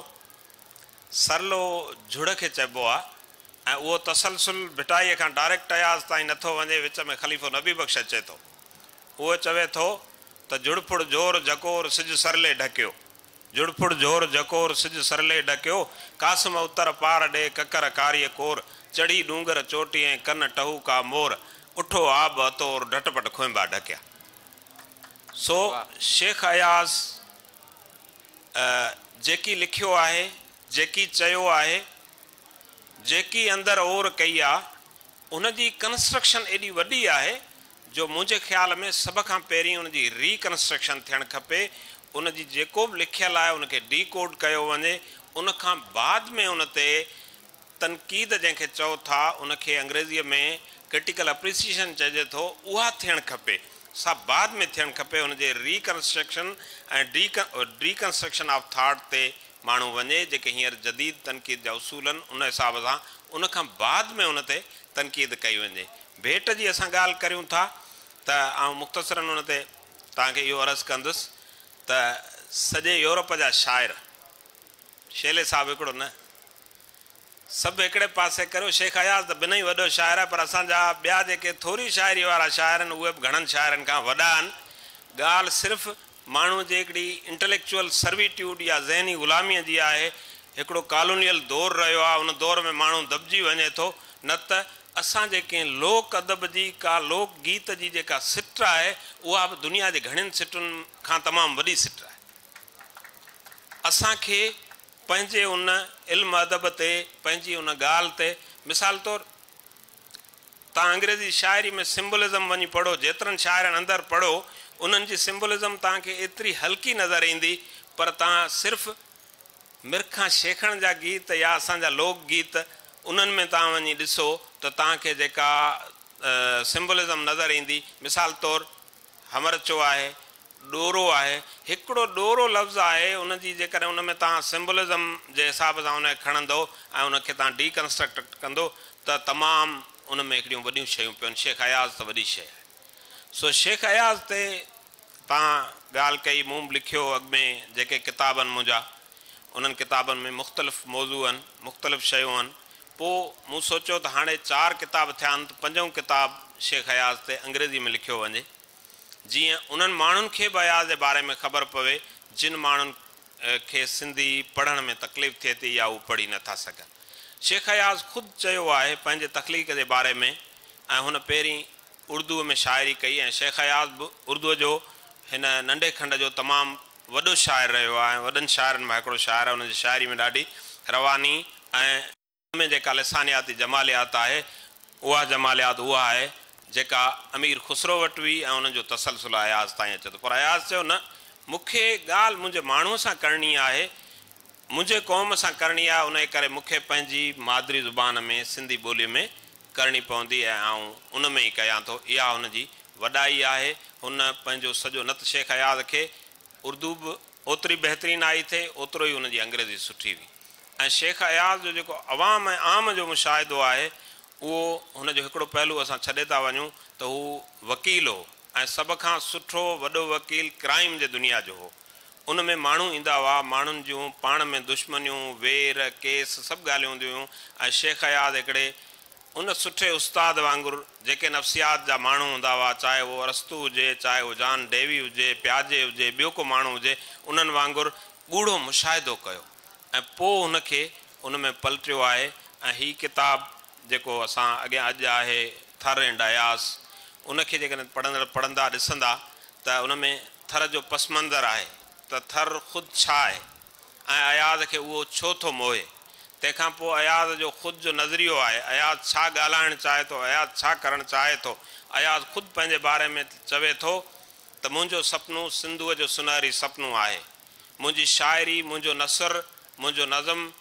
سرلو جھڙ کي چئبو آ ۽ اهو تسلسل ڀٽائيء کان ڊائريڪٽ اياز تائين نٿو وڃي، وچ ۾ خليفو نبي بخش اچي ٿو. اهو چوي ٿو ته جھڙ ڦڙ جھور جھڪور سج سرلي ڍڪيو، جھڙ ڦڙ جھور جھڪور سج سرلي ڍڪيو، قاسم اتر پار ڏي ڪڪر ڪاريء ڪور، چڙهي ڏونگر چوٽي ۽ ڪن ٽهوڪا مور، اٺو آب اتور ڍٽ پٽ کهنبا ڍڪيا. سو شيخ اياز. جيڪي لکيو آهي، جيڪي چيو آهي، جيڪي اندر اور ڪئي آ، ان جي ڪنسٽرڪشن ايڏي وڏي آهي جو منهنجي خيال ۾ سڀ کان پهرين ان جي ري ڪنسٽرڪشن ٿيڻ کپي، ان جي جيڪو به لکيل آهي ان کي ڊي ڪوڊ ڪيو وڃي، ان کان بعد ۾ ان تي تنقيد جنهن کي چئو ٿا ان کي انگريزيء ۾ Critical Appreciation چئجي ٿو اها ٿيڻ کپي سا بعد ۾ ٿيڻ کپي ان جي reconstruction ۽ deconstruction of thought تي ماڻهو وڃي جيڪي هينئر جديد تنقيد جا اصول آهن ان حساب سان ان کان بعد ۾ ان تي تنقيد ڪئي وڃي. ڀيٽ جي اسان ڳالهه ڪريون ٿا ته آئون مختصراً ان تي توهان کي اهو عرض ڪندس ته سڄي يورپ جا شاعر شيلي صاحب هڪڙو نه سڀ هڪڙي پاسي ڪريو، شيخ اياز ته بنهه ئي وڏو شاعر آهي پر اسان جا ٻيا جيڪي ٿوري شاعري وارا شاعر آهن اهي به گهڻن شاعرن کان وڏا آهن. ڳالهه صرف ماڻهوء جي هڪڙي انٽليڪچوئل سرويٽيوڊ يا ذهني غلاميء جي آهي. هڪڙو ڪالونيل دور رهيو آهي، ان دور ۾ ماڻهو دٻجي وڃي ٿو، نه ته اسان جي ڪنهن لوڪ ادب جي ڪا لوڪ گيت جي جيڪا سٽ آهي اها به دنيا جي گهڻين سٽن کان تمام وڏي سٽ آهي. اسان کي پنهنجي ان علم ادب تي، پنهنجي ان ڳالهه تي، مثال طور توهان انگريزي شاعري ۾ سمبولزم وڃي پڙهو، جيترن شاعرن اندر پڙهو، انهن جي سمبولزم توهان کي ايتري هلڪي نظر ايندي، پر توهان صرف مرکان شيخڻ جا گيت يا اسان جا لوڪ گيت انهن ۾ توهان وڃي ڏسو ته توهان کي جيڪا سمبولزم نظر ايندي، مثال طور همرچو آهي، ڏورو آهي، هڪڙو ڏورو لفظ آهي، ان جي جيڪڏهن ان ۾ توهان سمبولزم جي حساب سان ان کي کڻندو ۽ ان کي توهان ڊي ڪنسٽرڪٽ ڪندو ته تمام ان ۾ هڪڙيون وڏيون شيون پيون. شيخ اياز ته وڏي شيء آهي. سو شيخ اياز تي توهان ڳالهه ڪئي، مون به لکيو اڳ ۾ جيڪي ڪتاب آهن منهنجا، انهن ڪتابن ۾ مختلف موضوع آهن، مختلف شيون آهن. پوء مون سوچيو ته هاڻي چار ڪتاب ٿيا آهن ته پنجون ڪتاب شيخ اياز تي انگريزي ۾ لکيو وڃي، جيئن انهن ماڻهن کي به اياز جي باري ۾ خبر پوي، جن ماڻهن کي سنڌي پڙهڻ ۾ تڪليف ٿئي ٿي يا هو پڙهي نه ٿا سگهن. شيخ اياز خود چيو آهي پنهنجي تخليق جي باري ۾ ۽ هن پهرين اردوء ۾ شاعري ڪئي ۽ شيخ اياز به اردوء جو هن ننڍي کنڊ جو تمام وڏو شاعر رهيو آهي ۽ وڏن شاعرن مان هڪڙو شاعر آهي. هن جي شاعري ۾ ڏاڍي رواني ۽ ان ۾ جيڪا لسانياتي جماليات آهي، اها جماليات اها آهي، جيڪا امير خسرو وٽ هئي ۽ ان جو تسلسل اياز تائين اچي ٿو. پر اياز چيو، نه، مون کي ڳالهه منهنجي ماڻهوء سان ڪرڻي آهي، منهنجي قوم سان ڪرڻي آهي، انهيء ڪري مون کي پنهنجي مادري زبان ۾ سنڌي ٻوليء ۾ ڪرڻي پوندي ۽ آئون ان ۾ ئي ڪيان ٿو. اها هن جي وڏائي آهي. هن پنهنجو سڄو نه ته شيخ اياز کي اردو به اوتري بهترين آئي ٿي، اوترو ئي هن جي انگريزي سٺي هئي ۽ شيخ اياز جو جيڪو عوام ۽ عام جو مشاهدو آهي، اهو هن جو هڪڙو پهلو اسان ڇڏي ٿا وڃون ته هو وڪيل هو ۽ سڀ کان سٺو وڏو وڪيل ڪرائيم جي دنيا جو هو. ان ۾ ماڻهو ايندا هئا، ماڻهن جون پاڻ ۾ دشمنيون، وير، ڪيس سڀ ڳالهيون هونديون هيون ۽ شيخ اياز هڪڙي ان سٺي استاد وانگر جيڪي نفسيات جا ماڻهو هوندا هئا، چاهي اهو ارسطو هجي، چاهي اهو جان ڊيوي هجي، پياجي هجي، ٻيو ڪو ماڻهو هجي، انهن وانگر ڳوڙهو مشاهدو ڪيو ۽ پوء هن کي ان ۾ پلٽيو آهي ۽ هي ڪتاب جيڪو اسان اڳيان اڄ آهي ٿر اينڊ اياز ان کي جيڪڏهن پڙهندڙ پڙهندا ڏسندا ته ان ۾ ٿر جو پس منظر آهي ته ٿر خود ڇا آهي ۽ اياز کي اهو ڇو ٿو موهي؟ تنهن کان پوء اياز جو خود جو نظريو آهي، اياز ڇا ڳالهائڻ چاهي ٿو، اياز ڇا ڪرڻ چاهي ٿو؟ اياز خود پنهنجي باري ۾ چوي ٿو ته منهنجو سپنو سنڌوء جو سنهري سپنو آهي. منهنجي شاعري، منهنجو نثر، منهنجو نظم،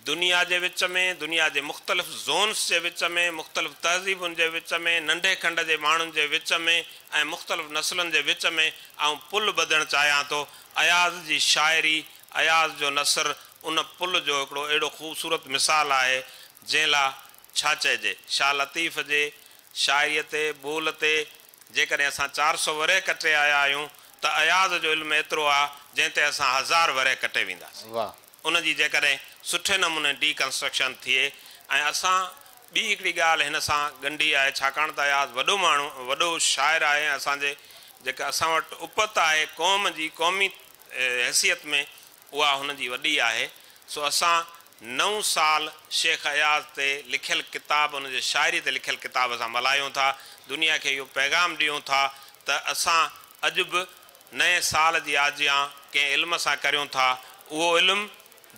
دنيا جي وچ ۾، دنيا جي مختلف زونس جي وچ ۾، مختلف تهذيبن جي وچ ۾، ننڍي کنڊ جي ماڻهن جي وچ ۾ ۽ مختلف نسلن جي وچ ۾ آئون پل ٻڌڻ چاهيان ٿو. اياز جي شاعري، اياز جو نثر ان پل جو هڪڙو اهڙو خوبصورت مثال آهي، جنهن لا ڇا چئجي. شاهه لطيف جي شاعريء تي، ٻول تي جيڪڏهن اسان 400 ورهيه ڪٽي آيا آهيون ته اياز جو علم ايترو آ، جنهن تي اسان هزار ورهيه ڪٽي وينداسين. ان جي جيڪڏهن سٺي نموني ڊي ڪنسٽرڪشن ٿئي ۽ اسان ٻي هڪڙي ڳالهه هن سان ڳنڍي آهي ڇاڪاڻ ته اياز وڏو ماڻهو وڏو شاعر آهي ۽ اسان جي جيڪا اسان وٽ اپت آهي قوم جي قومي حيثيت ۾ اها هن جي وڏي آهي سو اسان نئون سال شيخ اياز تي لکيل ڪتاب ان جي شاعري تي لکيل ڪتاب اسان ملهايون ٿا دنيا کي اهو پيغام ڏيون ٿا ته اسان اڄ به نئين سال جي آجيان ڪنهن علم سان ڪريون ٿا، اهو علم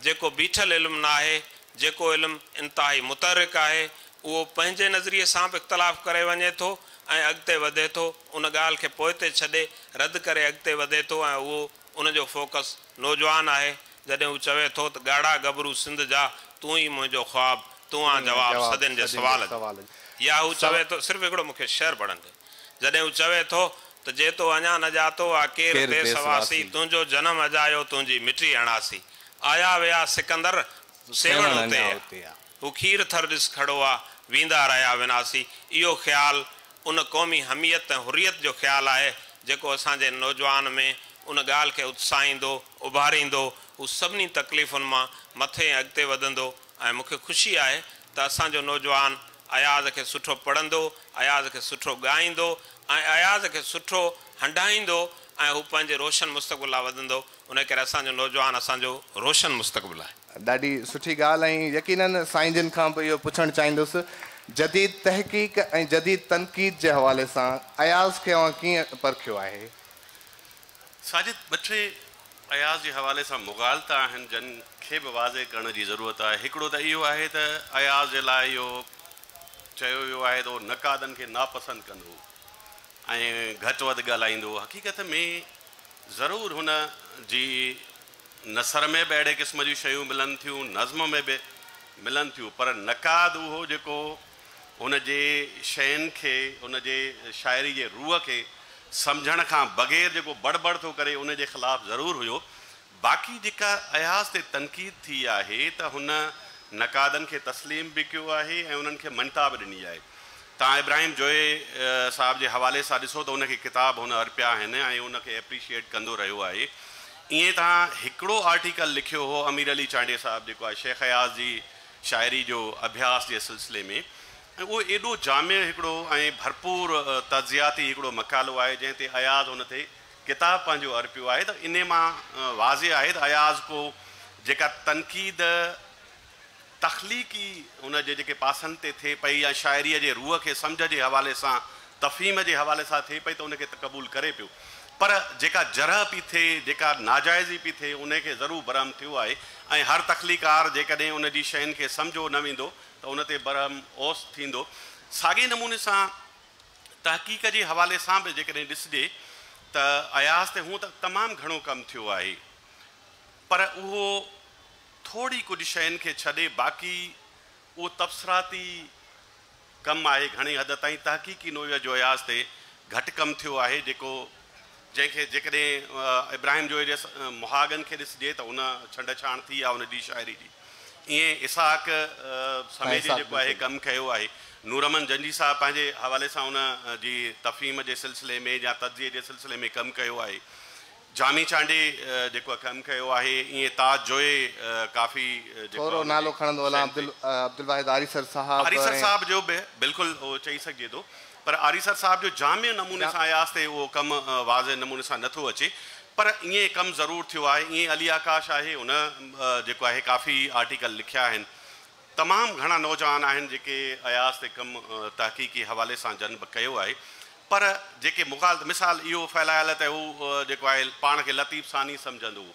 جيڪو بيٺل علم ناهي، جيڪو علم انتهائي متحرڪ آهي، اهو پنهنجي نظريي سان به اختلاف ڪري وڃي ٿو ۽ اڳتي وڌي ٿو، ان ڳالهه کي پوئتي ڇڏي رد ڪري اڳتي وڌي ٿو ۽ اهو ان جو فوڪس نوجوان آهي، جڏهن هو چوي ٿو ته ڳاڙها ڳڀرو سنڌ جا، تون ئي منهنجو خواب، تون آن جواب صدين جي سوال جو. يا هو چوي ٿو، صرف هڪڙو مون کي شعر پڙهڻ ڏي. جڏهن هو چوي ٿو ته جي تو اڃا نه ڄاتو آ ڪير ديس واسي، تنهنجو جنم اجايو تنهنجي مٽي اڻاسي. آيا ويا سڪندر سيوهڻ اتي آ. هو کير ٿر ڏس کڙو آ، ويندا رهيا وناسي. اهو خيال ان قومي حميت ۽ حريت جو خيال آهي، جيڪو اسان جي نوجوان ۾ ان ڳالهه کي اتساهيندو، اڀاريندو، هو سڀني تڪليفن مان مٿي ۽ اڳتي وڌندو ۽ مون کي خوشي آهي ته اسان جو نوجوان اياز کي سٺو پڙهندو، اياز کي سٺو ڳائيندو ۽ اياز کي سٺو هنڊائيندو ۽ هو پنهنجي روشن مستقبل لاء وڌندو، انهي ڪري اسان جو نوجوان اسان جو روشن مستقبل آهي. ڏاڍي سٺي ڳالهه ۽ يقينن سائين جن کان به اهو پڇڻ چاهيندس جديد تحقيق ۽ جديد تنقيد جي حوالي سان اياز کي اوهان ڪيئن پرکيو آهي؟ ساجد ٻه ٽي اياز جي حوالي سان مغالطا آهن جن کي به واضح ڪرڻ جي ضرورت آهي. هڪڙو ته اهو آهي ته اياز جي لاء اهو چيو ويو آهي ته هو نقادن کي ناپسند ڪندو هو ۽ گهٽ وڌ ڳالهائيندو هو. حقيقت ۾ ضرور هن جي نثر ۾ به اهڙي قسم جون شيون ملن ٿيون، نظم ۾ به ملن ٿيون، پر نقاد اهو جيڪو هن جي شين کي، هن جي شاعري جي روح کي سمجهڻ کان بغير جيڪو بڙ بڙ ٿو ڪري ان جي خلاف ضرور هيو. باقي جيڪا اياز تي تنقيد ٿي آهي ته هن نقادن کي تسليم به ڪيو آهي ۽ انهن کي مڃتا به ڏني آهي. توهان ابراهيم جويي صاحب جي حوالي سان ڏسو ته ان کي ڪتاب هن ارپيا آهن ۽ ان کي ايپريشيئيٽ ڪندو رهيو آهي. ائين توهان هڪڙو آرٽيڪل لکيو هو امير علي چانڊيي صاحب جيڪو آهي شيخ اياز جي شاعري جو اڀياس جي سلسلي ۾ ۽ اهو ايڏو جامع هڪڙو ۽ ڀرپور تجزياتي هڪڙو مقالو آهي جنهن تي اياز هن تي ڪتاب پنهنجو ارپيو آهي ته انهي مان واضح آهي ته اياز ڪو جيڪا تنقيد تخليقي ان جي جيڪي پاسن تي ٿئي پئي يا شاعريء جي روح کي سمجهه جي حوالي سان تفهيم جي حوالي سان ٿئي پئي ته ان کي ته قبول ڪري پيو پر جيڪا جرح پي ٿئي جيڪا ناجائزي پي ٿئي انهي کي ضرور برهم ٿيو آهي ۽ هر تخليقار جيڪڏهن ان جي شين کي سمجهيو نه ويندو ته ان تي برهم اوس ٿيندو. ساڳئي نموني سان تحقيق جي حوالي سان به جيڪڏهن ڏسجي ته اياز تي هونء ته تمام گهڻو ڪم ٿيو آهي پر اهو ٿوري ڪجهه شين کي ڇڏي باقي اهو تبصراتي ڪم آهي گهڻي حد تائين تحقيقي نوعيت جو اياز تي گهٽ ڪم ٿيو آهي جيڪو جنهن کي جيڪڏهن ابراهيم جويي جي مهاڳن کي ڏسجي ته ان ڇنڊ ڇاڻ ٿي آهي ان جي شاعري جي ائين اسحاق سميجي جيڪو آهي ڪم ڪيو آهي نور احمد جنجهي صاحب پنهنجي حوالي سان ان جي تفهيم جي سلسلي ۾ يا تجزيي جي سلسلي ۾ ڪم ڪيو آهي جامي چانڊيي جيڪو ڪم ڪيو آهي ائين تاج جويي ڪافي جيڪو ٿورو آهي ان نالو جي کڻندو هلان شين تي. عبدالواحد آريسر صاحب آريسر ۽ صاحب جو به بلڪل اهو چئي سگهجي ٿو پر آريسر صاحب جو جامع نموني سان اياز تي اهو ڪم واضح نموني سان نٿو اچي پر ائين ڪم ضرور ٿيو آهي ائين علي آڪاش آهي ان جيڪو آهي ڪافي آرٽيڪل لکيا آهن تمام گهڻا نوجوان آهن جيڪي اياز تي ڪم تحقيقي حوالي سان جن به ڪيو آهي پر جيڪي مغالط مثال اهو ڦهلايل ته هو جيڪو آهي پاڻ کي لطيف ثاني سمجهندو هو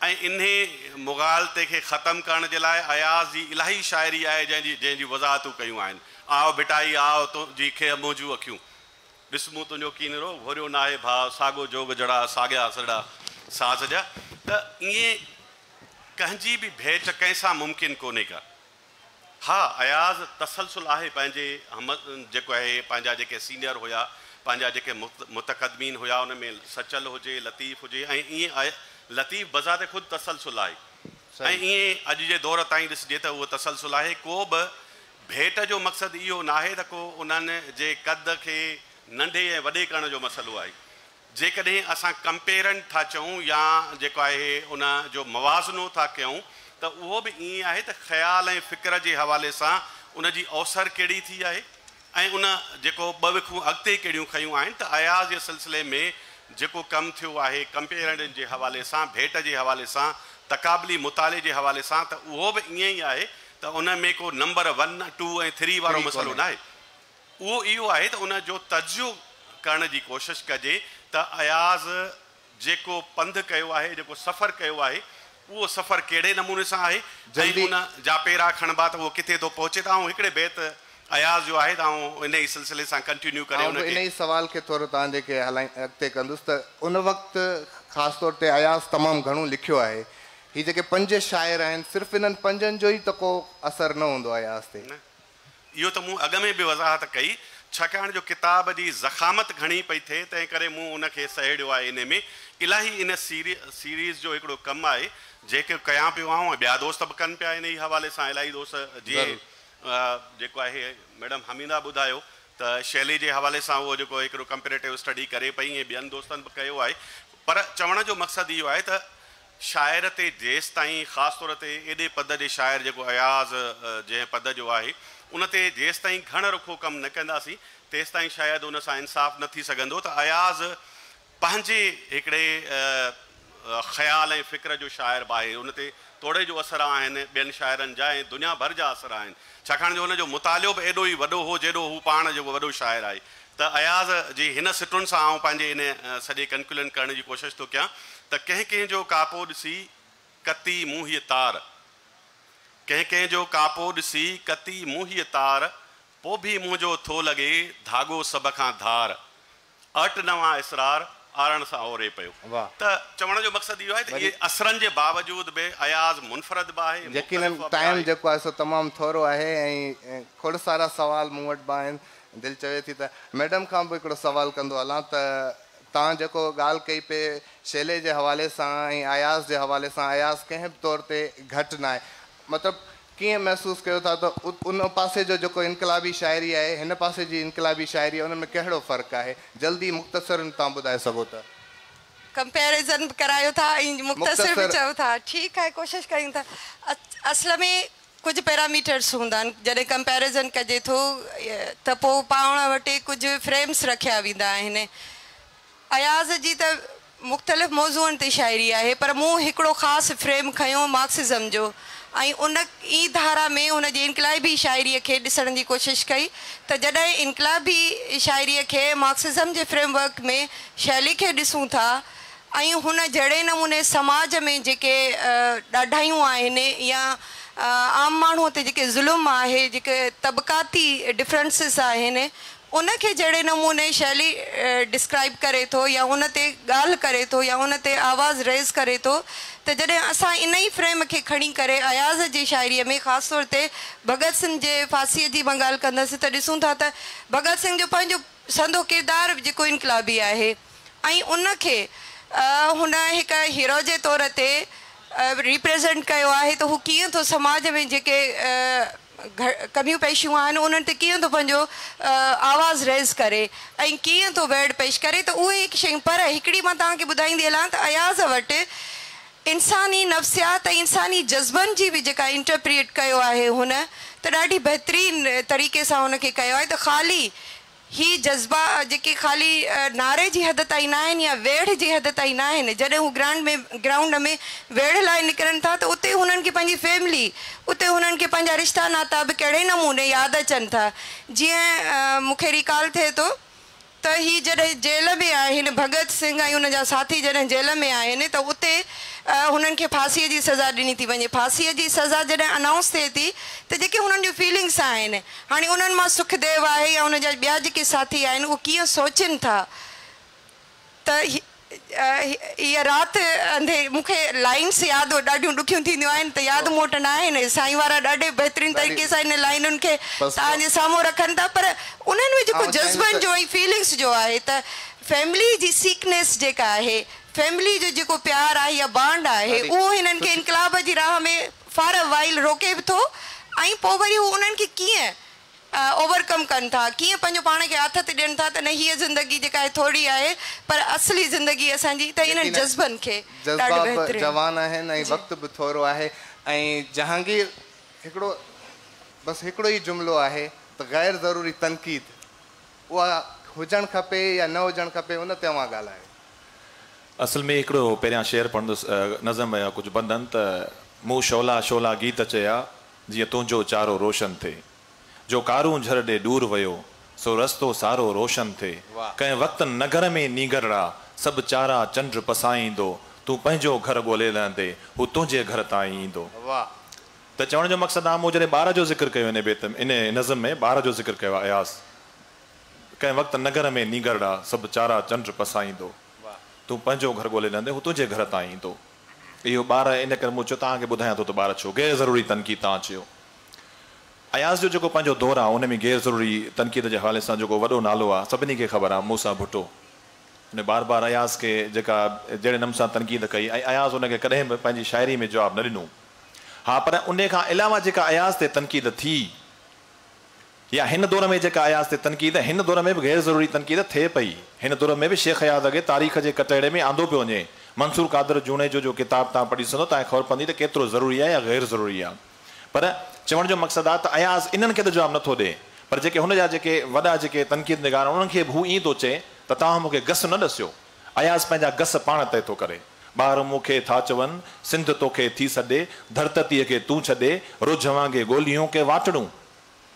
۽ انهي مغالطي کي ختم ڪرڻ جي لاء اياز جي الاهي شاعري آهي جنهن جي جنهن جون وضاحتون ڪيون آهن آء ڀٽائي آء تنهنجي کيهه منهنجون اکيون ڏس مون تنهنجو ڪينرو گهوريو ناهي ڀاء ساڳو جوڳ جڙا ساڳيا سرڙا ساز جا ته ائين ڪنهن جي به ڀيٽ ڪنهن سان ممڪن ڪونهي ڪا. ها اياز تسلسل آهي پنهنجي هم جيڪو آهي پنهنجا جيڪي سينئر هيا پنهنجا جيڪي متقدمين هيا ان ۾ سچل هجي لطيف هجي ۽ ائين لطيف بذات خود تسلسل آهي ۽ ائين اڄ جي دور تائين ڏسجي ته اهو تسلسل آهي ڪو به ڀيٽ جو مقصد اهو ناهي ته ڪو انهن جي قد کي ننڍي ۽ وڏي ڪرڻ جو مسئلو آهي جيڪڏهن اسان ڪمپيرنٽ ٿا چئون يا جيڪو آهي ان جو موازنو ٿا ڪيون ته اهو به ائين آهي ته خيال ۽ فڪر جي حوالي سان ان جي اوسر ڪهڙي ٿي آهي ۽ ان جيڪو ٻه وکون اڳتي ڪهڙيون کنيون آهن ته اياز جي سلسلي ۾ جيڪو ڪم ٿيو آهي ڪمپيرنٽ جي حوالي سان ڀيٽ جي حوالي سان تقابلي مطالعي جي حوالي سان ته اهو به ائين ئي آهي ته ان ۾ ڪو نمبر ون ٽو ۽ ٿري وارو مسئلو ناهي. اهو اهو آهي ته ان جو تجزيو ڪرڻ جي ڪوشش ڪجي ته اياز جيڪو پنڌ ڪيو آهي، جيڪو سفر ڪيو آهي، اهو سفر ڪهڙي نموني سان آهي ۽ ان جا پيرا کڻبا ته اهو ڪٿي ٿو پهچي ته آئون هڪڙي بيت اياز جو آهي ته آئون انهي سلسلي سان ڪنٽينيو ڪري آئون ان به کي. انهي سوال کي ٿورو توهان جي کي هلائي اڳتي ڪندس ته ان وقت خاص طور تي اياز تمام گهڻو لکيو آهي. هي جيڪي پنج شاعر آهن صرف انهن پنجن جو ئي ته ڪو اثر نه هوندو اياز تي. نه. اهو ته مون اڳ ۾ به وضاحت ڪئي، ڇاڪاڻ جو ڪتاب جي ضخامت گهڻي پئي ٿئي، تنهن ڪري مون ان کي سهيڙيو آهي. انهي ۾ الاهي ان سيريز جو هڪڙو ڪم آهي، جيڪو ڪيان پيو آئون ۽ ٻيا دوست به ڪن پيا انهي حوالي سان الاهي دوست جيئن جيڪو آهي ميڊم حميده ٻڌايو ته شيلي جي حوالي سان اهو جيڪو هڪڙو ڪمپيريٽو اسٽڊي ڪري پئي ۽ ٻين دوستن به ڪيو آهي پر چوڻ جو مقصد اهو آهي ته شاعر تي جيستائين خاص طور تي ايڏي پد جي شاعر جيڪو اياز جنهن پد جو آهي ان تي جيستائين گهڻ رخو ڪم نه ڪنداسين تيستائين شايد ان سان انصاف نه ٿي سگهندو ته اياز پنهنجي هڪڙي خيال ۽ فڪر جو شاعر به آهي ان تي توڙي جو اثر آهن ٻين شاعرن جا ۽ دنيا ڀر جا اثر آهن ڇاڪاڻ جو ان جو مطالعو به ايڏو ئي وڏو هو جيڏو هو پاڻ جيڪو وڏو شاعر آهي ته اياز جي هن سٽن سان آئون پنهنجي ان سڄي ڪنڪلوزن ڪرڻ جي ڪوشش ٿو ڪيان ته ڪنهن ڪنهن جو ڪاپو ڏسي ڪتي مون هيء تار، ڪنهن ڪنهن جو ڪاپو ڏسي ڪتي مون هيء تار، پو ڀي منهنجو ٿو لڳي ڌاڳو سڀ کان ڌار، ارٽ نوان اسرار آرڻ سان اوري پيو. ته چوڻ جو مقصد اهو آهي ته اهي اثرن جي باوجود به اياز منفرد به آهي، يقينن مختلف به ٽائيم آهي. جيڪو آهي سو تمام ٿورو آهي ۽ کوڙ سارا سوال مون وٽ به آهن. دل چوي ٿي ته ميڊم کان به هڪڙو سوال ڪندو هلان ته توهان جيڪو ڳالهه ڪئي پئي شيلي جي حوالي سان ۽ اياز جي حوالي سان، اياز ڪنهن به طور تي گهٽ ناهي، مطلب ڪيئن محسوس ڪيو ٿا ته ان پاسي جو جيڪو انقلابي شاعري آهي، هن پاسي جي انقلابي شاعري آهي، ان ۾ ڪهڙو فرق آهي؟ جلدي مختصراً توهان ٻڌائي سگهو ته. ڪمپيريزن به ڪرايو ٿا ۽ مختصر به چئو ٿا. ٺيڪ آهي ڪوشش ڪيون ٿا. اصل ۾ ڪجهه پيراميٽرس هوندا آهن، جڏهن ڪمپيريزن ڪجي ٿو ته پوء پاڻ وٽ ڪجهه فريمس رکيا ويندا آهن. اياز جي ته مختلف موضوعن تي شاعري آهي پر مون هڪڙو خاص فريم کنيو مارڪسزم جو ۽ ان ئي ڌارا ۾ هن جي انقلابي شاعريء کي ڏسڻ جي ڪوشش ڪئي ته جڏهن انقلابي شاعريء کي مارڪسزم جي فريم ورڪ ۾ شيلي کي ڏسون ٿا ۽ هن جهڙي نموني سماج ۾ جيڪي ڏاڍايون آهن يا عام ماڻهوء تي جيڪي ظلم آهي جيڪي طبقاتي ڊفرنسز آهن ان کي جهڙي نموني شيلي ڊسڪرائيب ڪري ٿو يا ان تي ڳالهه ڪري ٿو يا ان تي آواز ريز ڪري ٿو ته جڏهن اسان ان ئي فريم کي کڻي ڪري اياز جي شاعريء ۾ خاص طور تي ڀڳت سنگهه جي ڦاسيء جي مان ڳالهه ڪندس ته ڏسون ٿا ته ڀڳت سنگهه جو پنهنجو سڌو ڪردار به جيڪو انقلابي آهي ۽ ان کي هن هڪ هيرو جي طور تي ريپريزنٽ ڪيو آهي ته هو ڪيئن ٿو سماج ۾ جيڪي ڪميون پيشيون آهن انهن تي ڪيئن ٿو پنهنجو آواز ريز ڪري ۽ ڪيئن ٿو ويڙهه پيش ڪري ته اهي هڪ شيون پر هڪڙي مان توهان کي ٻڌائيندي هلان ته اياز وٽ انساني نفسيات ۽ انساني جذبن جي به جيڪا انٽرپريٽ ڪيو آهي هن ته ڏاڍي بهترين طريقي سان ان کي ڪيو آهي ته خالي هي جذبا جيڪي خالي نعري جي حد تائين ناهن يا ويڙهه جي حد تائين ناهن، جڏهن هو گرانڊ ۾ گرائونڊ ۾ ويڙهه لاء نڪرن ٿا ته اتي هنن کي پنهنجي فيملي، اتي هنن کي پنهنجا رشتا ناتا به ڪهڙي نموني ياد اچن ٿا. جيئن مون کي ريڪال ٿئي ٿو ته هي جڏهن جيل ۾ آهن، ڀڳت سنگهه ۽ ان جا ساٿي جڏهن جيل ۾ آهن ته اتي هنن کي ڦاسيء جي سزا ڏني ٿي وڃي. ڦاسيء جي سزا جڏهن انائونس ٿئي ٿي ته جيڪي هنن جون فيلنگس آهن، هاڻي انهن مان سک ديو آهي يا ان جا ٻيا جيڪي ساٿي آهن اهي ڪيئن سوچين ٿا ته هيء رات انڌيري، مون کي لائنس ياد ڏاڍيون ڏکيون ٿينديون آهن ته ياد مون وٽ نه آهن، سائين وارا ڏاڍي بهترين طريقي سان انهن لائنن کي توهان جي سامهون رکن ٿا پر انهن ۾ جيڪو جذبن جو ۽ فيلنگس جو آهي ته فيملي جي سيڪنيس جيڪا آهي، فيملي جو جيڪو پيار آهي يا بانڊ آهي اهو هنن کي انقلاب جي راهه ۾ فار اي وائل روڪي به ٿو ۽ پوء وري هو انهن کي ڪيئن اوور ڪم ڪن ٿا، ڪيئن پنهنجو پاڻ کي آٿت ڏين ٿا ته نه هيء زندگي جيڪا آهي ٿوري آهي پر اصلي زندگي اسان جي ته انهن جذبن کي جذبا به جوان آهن ۽ وقت به ٿورو آهي ۽ جهانگير هڪڙو بس هڪڙو ئي جملو آهي ته غير ضروري تنقيد اها هجڻ کپي يا نه هجڻ کپي ان تي اوهان ڳالهايو. اصل ۾ هڪڙو پهريان شعر پڙهندس نظم يا ڪجهه بندن ته مون شعلا شعلا گيت چيا جيئن تنهنجو چارو روشن ٿئي جو ڪارونجهر ڏي ڏور ويو سو رستو سارو روشن ٿئي ڪنهن وقت نگر ۾ نينگرڙا سڀ چارا چنڊ پسائيندو تون پنهنجو گهر ڳولي لهندي هو تنهنجي گهر تائين ايندو. ته چوڻ جو مقصد آ مون جڏهن ٻار جو ذڪر ڪيو ان بيت ۾ ان نظم ۾ ٻار جو ذڪر ڪيو آ اياز ڪنهن وقت نگر ۾ نينگرڙا سڀ چارا چنڊ پسائيندو تون پنهنجو گهر ڳولي لهندي هو تنهنجي گهر تائين ايندو اهو ٻار ان ڪري مون چيو توهان کي ٻڌايان ٿو ته ٻار ڇو غير ضروري تنقيد توهان چيو اياز جو جيڪو پنهنجو دور آ ان ۾ غير ضروري تنقيد جي حوالي سان جيڪو وڏو نالو آ سڀني کي خبر آ موسيٰ ڀٽو ان بار بار اياز کي جيڪا جهڙي نموني سان تنقيد ڪئي ۽ اياز ان کي ڪڏهن به پنهنجي شاعري ۾ جواب نه ڏنو ها پر انهي کان علاوه جيڪا اياز تي تنقيد ٿي يا هن دور ۾ جيڪا اياز تي تنقيد هن دور ۾ به غير ضروري تنقيد ٿئي پئي. هن دور ۾ به شيخ اياز کي تاريخ جي ڪٽهڙي ۾ آندو پيو وڃي. منصور قادر جوڻيجو جو ڪتاب توهان پڙهي ڏسندو توهان کي خبر پوندي ته ڪيترو ضروري آهي يا غير ضروري آهي. پر چوڻ جو مقصد آهي ته اياز انهن کي ته جواب نه ٿو ڏئي پر جيڪي هن جا جيڪي وڏا جيڪي تنقيد نگار آهن انهن کي به هو ائين ٿو چئي ته توهان مون کي گس نه ڏسيو. اياز پنهنجا گس پاڻ طئي ٿو ڪري. ٻار مون کي ٿا چون، سنڌ توکي ٿي سڏي، ڌرتتيء کي تون ڇڏي، روجهه وانگي ڳوليون ڪي واٽڙون.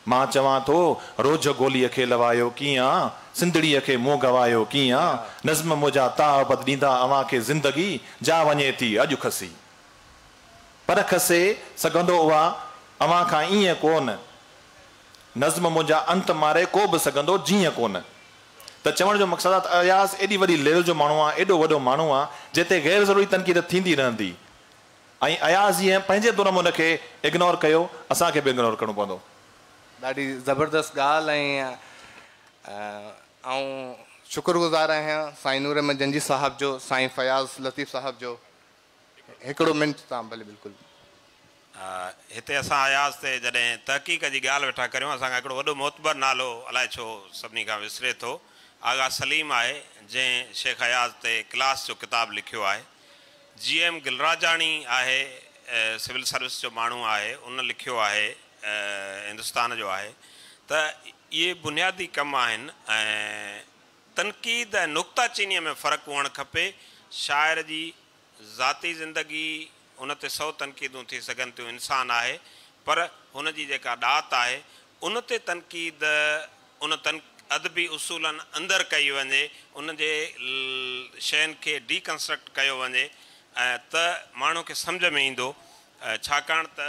مان چوان ٿو، روجهه گوليء کي لوايو ڪيئن آ، سنڌڙيء کي مون گوايو ڪيئن آ، نظم منهنجا تا ابد ڏيندا اوهان کي زندگي، جا وڃي ٿي اڄ کسي. پر کسي سگهندو اها اوهان کان ايئن ڪونه. نظم منهنجا انت ماري ڪو به سگهندو جيئن ڪونه. ته چوڻ جو مقصد آ ته اياز ايڏي وڏي ليول جو ماڻهو آ، ايڏو وڏو ماڻهو آ، جنهن تي غير ضروري تنقيد ٿيندي رهندي. ۽ اياز جيئن پنهنجي دور ۾ ان کي اگنور ڪيو، اسان کي به اگنور ڪرڻو پوندو. ڏاڍي زبردست ڳالهه ۽ آئون شڪر گذار آهيان سائين نور احمد جنجهي صاحب جو سائين فياض لطيف صاحب جو هڪڙو منٽ تان ڀلي بلڪل. هتي اسان اياز تي جڏهن تحقيق جي ڳالهه ويٺا ڪريون اسان کان هڪڙو وڏو معتبر نالو الائي ڇو سڀني کان وسري ٿو آغا سليم آهي جنهن شيخ اياز تي ڪلاس جو ڪتاب لکيو آهي. جي ايم گلراجاڻي آهي سول سروس جو ماڻهو آهي ان لکيو آهي هندستان جو آهي ته اهي بنيادي ڪم آهن ۽ تنقيد ۽ نڪته چينيء ۾ فرق هئڻ کپي شاعر جي ذاتي زندگي ان تي سئو تنقيدون ٿي سگهن ٿيون انسان آهي پر هن جي جيڪا ڏات آهي ان تي تنقيد ان ادبي اصولن اندر ڪئي وڃي، ان جي شين کي ڊي ڪنسٽرڪٽ ڪيو وڃي ته ماڻهو کي سمجهه ۾ ايندو، ڇاڪاڻ ته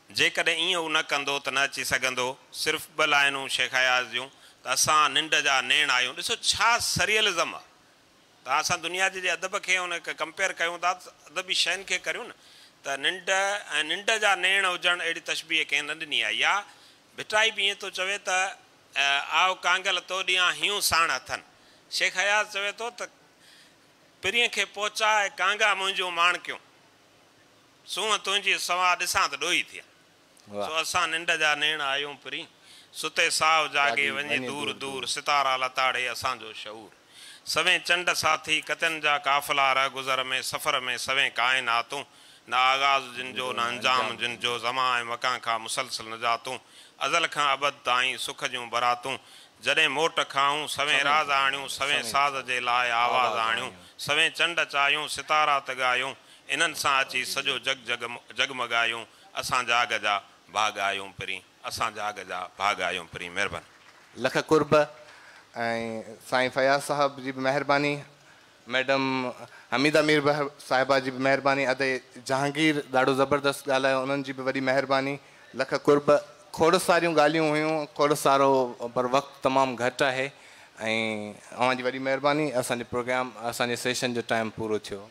جيڪڏهن ائين هو نه ڪندو ته نه اچي سگهندو. صرف ٻه لائنون شيخ اياز جون ته اسان ننڊ جا نيڻ آهيون. ڏسو ڇا سريئلزم آ. ته اسان دنيا جي جي ادب کي ان کي ڪمپيئر ڪيون ٿا ته ادبي شين کي ڪريون نه ته ننڊ ۽ ننڊ جا نيڻ هجڻ اهڙي تشبيهه ڪنهن نه ڏني آهي يا ڀٽائي به ائين ٿو چوي ته آء ڪانگل تو ڏيان هيون ساڻ هٿن شيخ اياز چوي ٿو ته پرينء کي پهچاء ڪانگا منهنجون ماڻڪيون سونهن تنهنجي سوا ڏسان ته ڏوهي ٿيان. سو اسان ننڊ جا نيڻ آهيون پرين، ستي ساهه جاڳي وڃي دور دور، ستارا لتاڙي اسان جو شعور. سوين چنڊ ساٿي ڪتين جا قافلا رهگذر ۾ سفر ۾ سوين ڪائناتون، نه آغاز جن جو نه انجام جن جو، زمان ۽ مڪان کان مسلسل نجاتون، ازل کان ابد تائين سک جون براتون، جڏهن موٽ کائون سوين راز آڻيون، سوين ساز جي لاء آواز آڻيون، سوين چنڊ چاهيون ستارا ته ڳايون، انهن سان اچي سڄو جڳ جڳمڳايون، اسان جاڳ جا ڀاڳ آهيون پرين اسان جاڳ جا ڀاڳ آهيون پرين مهرباني. لک قرب ۽ سائين فياض صاحب جي به مهرباني ميڊم حميده ميربحر صاحبه جي به مهرباني ادي جهانگير ڏاڍو زبردست ڳالهايو انهن جي به وڏي مهرباني لک قرب کوڙ ساريون ڳالهيون هيون کوڙ سارو پر وقت تمام گهٽ آهي ۽ اوهان جي وڏي مهرباني اسان جي پروگرام اسان جي سيشن جو ٽائيم پورو ٿيو.